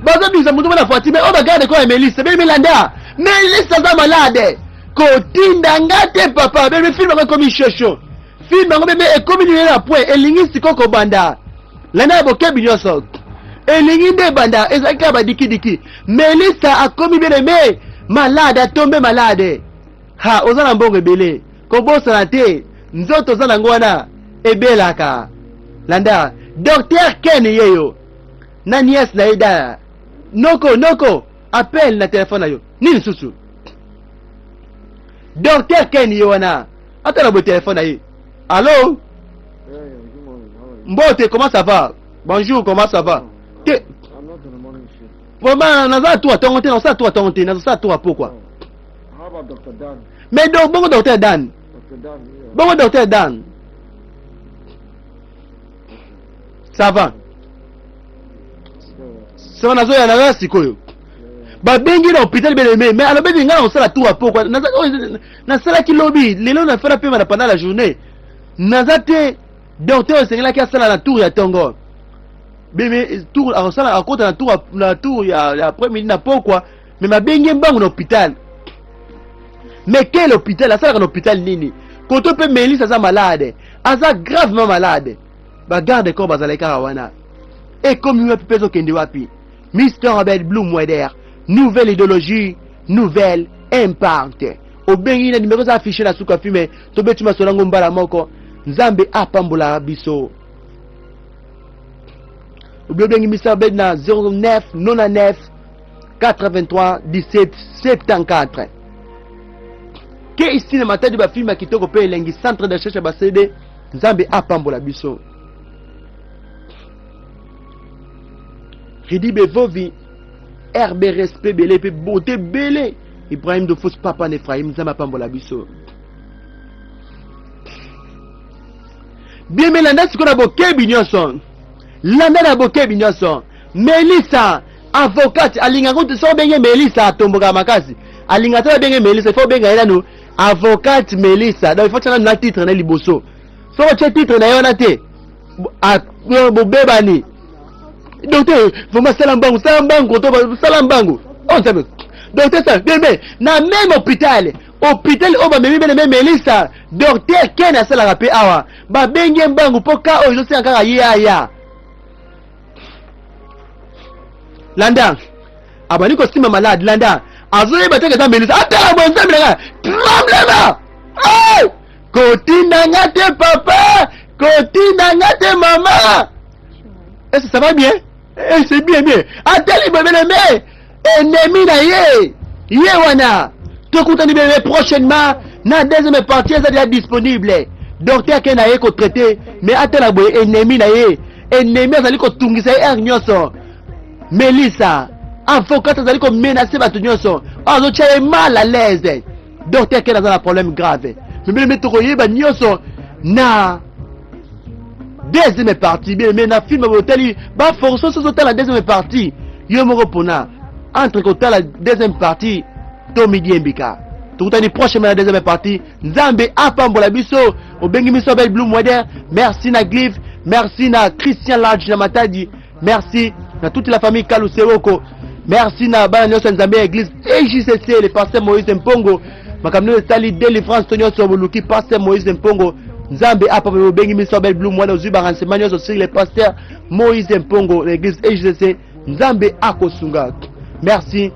bazobimisa mutu mona Fatime oyo bagarde ko ya Melissa. Bebe landa, Melissa aza malade, kotinda nga te papa. Bebe film yango ekomi shosho, film yango bebe ekomi nini na point, elingi sikoyo kobanda. Landa ya bokebi nyonso, elingi nde ebanda, ezalaki kaka badikidiki. Melissa akomi bien aime malade, atombe malade. Ha, oza na mbongo ebele, kobosana te nzoto oza nango wana ebelaka. Landa docteur Ken yeyo na nièce na ye da noko noko appel na telefone na yo nini susu. Docteur Ken ye wana atala boye telefone na ye. Allo, mbote, comment ça va? Bonjour, comment ça va? Te vraiment naza tour atongo te, nasala tour atongo te, nazosala tour apokwa. Mais donc bongo docteur Dan, bongo docteur Dan, ça va? Ça va, nazoya nazoya sikoyo. Babengi na hôpital bien aimé, mais alobeli ngai na kosala tour apokwa, nasalaki lobi, lelo nafana pema na pendant la journée naza te. Docteur esengelaki asala na tour ya tongo, beme tour akosala akota na tour na tour ya après midi na pokwa, mais babengi mbangu na hôpital. Mais quel hôpital? Asalaka na hôpital nini? Koto mpe Melissa aza malade, aza gravement malade. Bagarde corps bazalaki kaka wana. Ekomi wapi mpe ezokende wapi? Mr Robert Bloomweder, nouvelle idéologie, nouvelle impact. Obengi na numero eza affiché na suka filme, tobeti masolo yango mbala moko. Nzambe apambola biso. Obi obengi Mr Robert na 09 99 83 17 74. Ke ici na Matadi ba film ya kitoko pe elengi, centre de recherche ya ba CD. Nzambe apambola biso. Ridi Bevovi, RB respect bele pe beauté bele. Ibrahim Dofus papa na Ephraim, Nzambe apambola biso. Bien mais landa sikoyo na bokebi nyonso. Landa na bokebi nyonso. Melissa avocate alinga kutu soki obenge Melissa atombokaka makasi. Alinga te babenge Melissa, il faut obenga ye nanu avocate Melissa. Donc il faut tia nanu na titre na liboso. Soki otie titre na ye wana te, bobebani. Docteur, vraiment sala mbangu, sala mbangu, to sala mbangu. Oh Nzambe. Docteur sala, bien bien, na même hôpital, hôpital oyo bamemi bene me Melissa, docteur Ken asalaka pe awa. Babengi ye mbangu po ka oyo ezosenga kaka ye aya. Landa, abandi kosimba malade, landa, azoyeba te eza Melissa. Atala boye Nzambe na ngai, tremblement! Hey! Kotinda nga te papa, kotinda nga te mama. Est-ce que ça va bien? Eh, c'est bien bien. Atali bebe mais ennemi na ye. Ye wana. Tokutani bebe prochainement na deuxième partie eza déjà disponible. Docteur ke na ye ko traiter mais atala boye ennemi na ye. Ennemi azali kotungisa ye heure nyonso. Melissa, avocate azali ko menacer bato nyonso. Azotia ye mal à l'aise. Docteur Ken aza na problème grave. Mais bien aimé tokoyeba nyonso na deuxième partie. Bien aimé na film botali ba force soso tala deuxième partie. Yo moko pona entre kotala deuxième partie to midiembika. Tokutani prochainement na deuxième partie. Nzambe apambola biso. Obengi biso Abel Blue Mweder. Merci na Glyph. Merci na Christian Large na Matadi. Merci na toute la famille Kalu Sewoko. Merci na bana nyonso ya Nzambe ya église EJCC le pasteur Moïse Mpongo. Makambo nyonso etali délivrance to nyonso boluki pasteur Moïse Mpongo. Nzambe apambola obengi biso Abel Blue Mweder ozwi ba renseignement nyonso sur le pasteur Moïse Mpongo na église EJCC. Nzambe akosunga. Merci.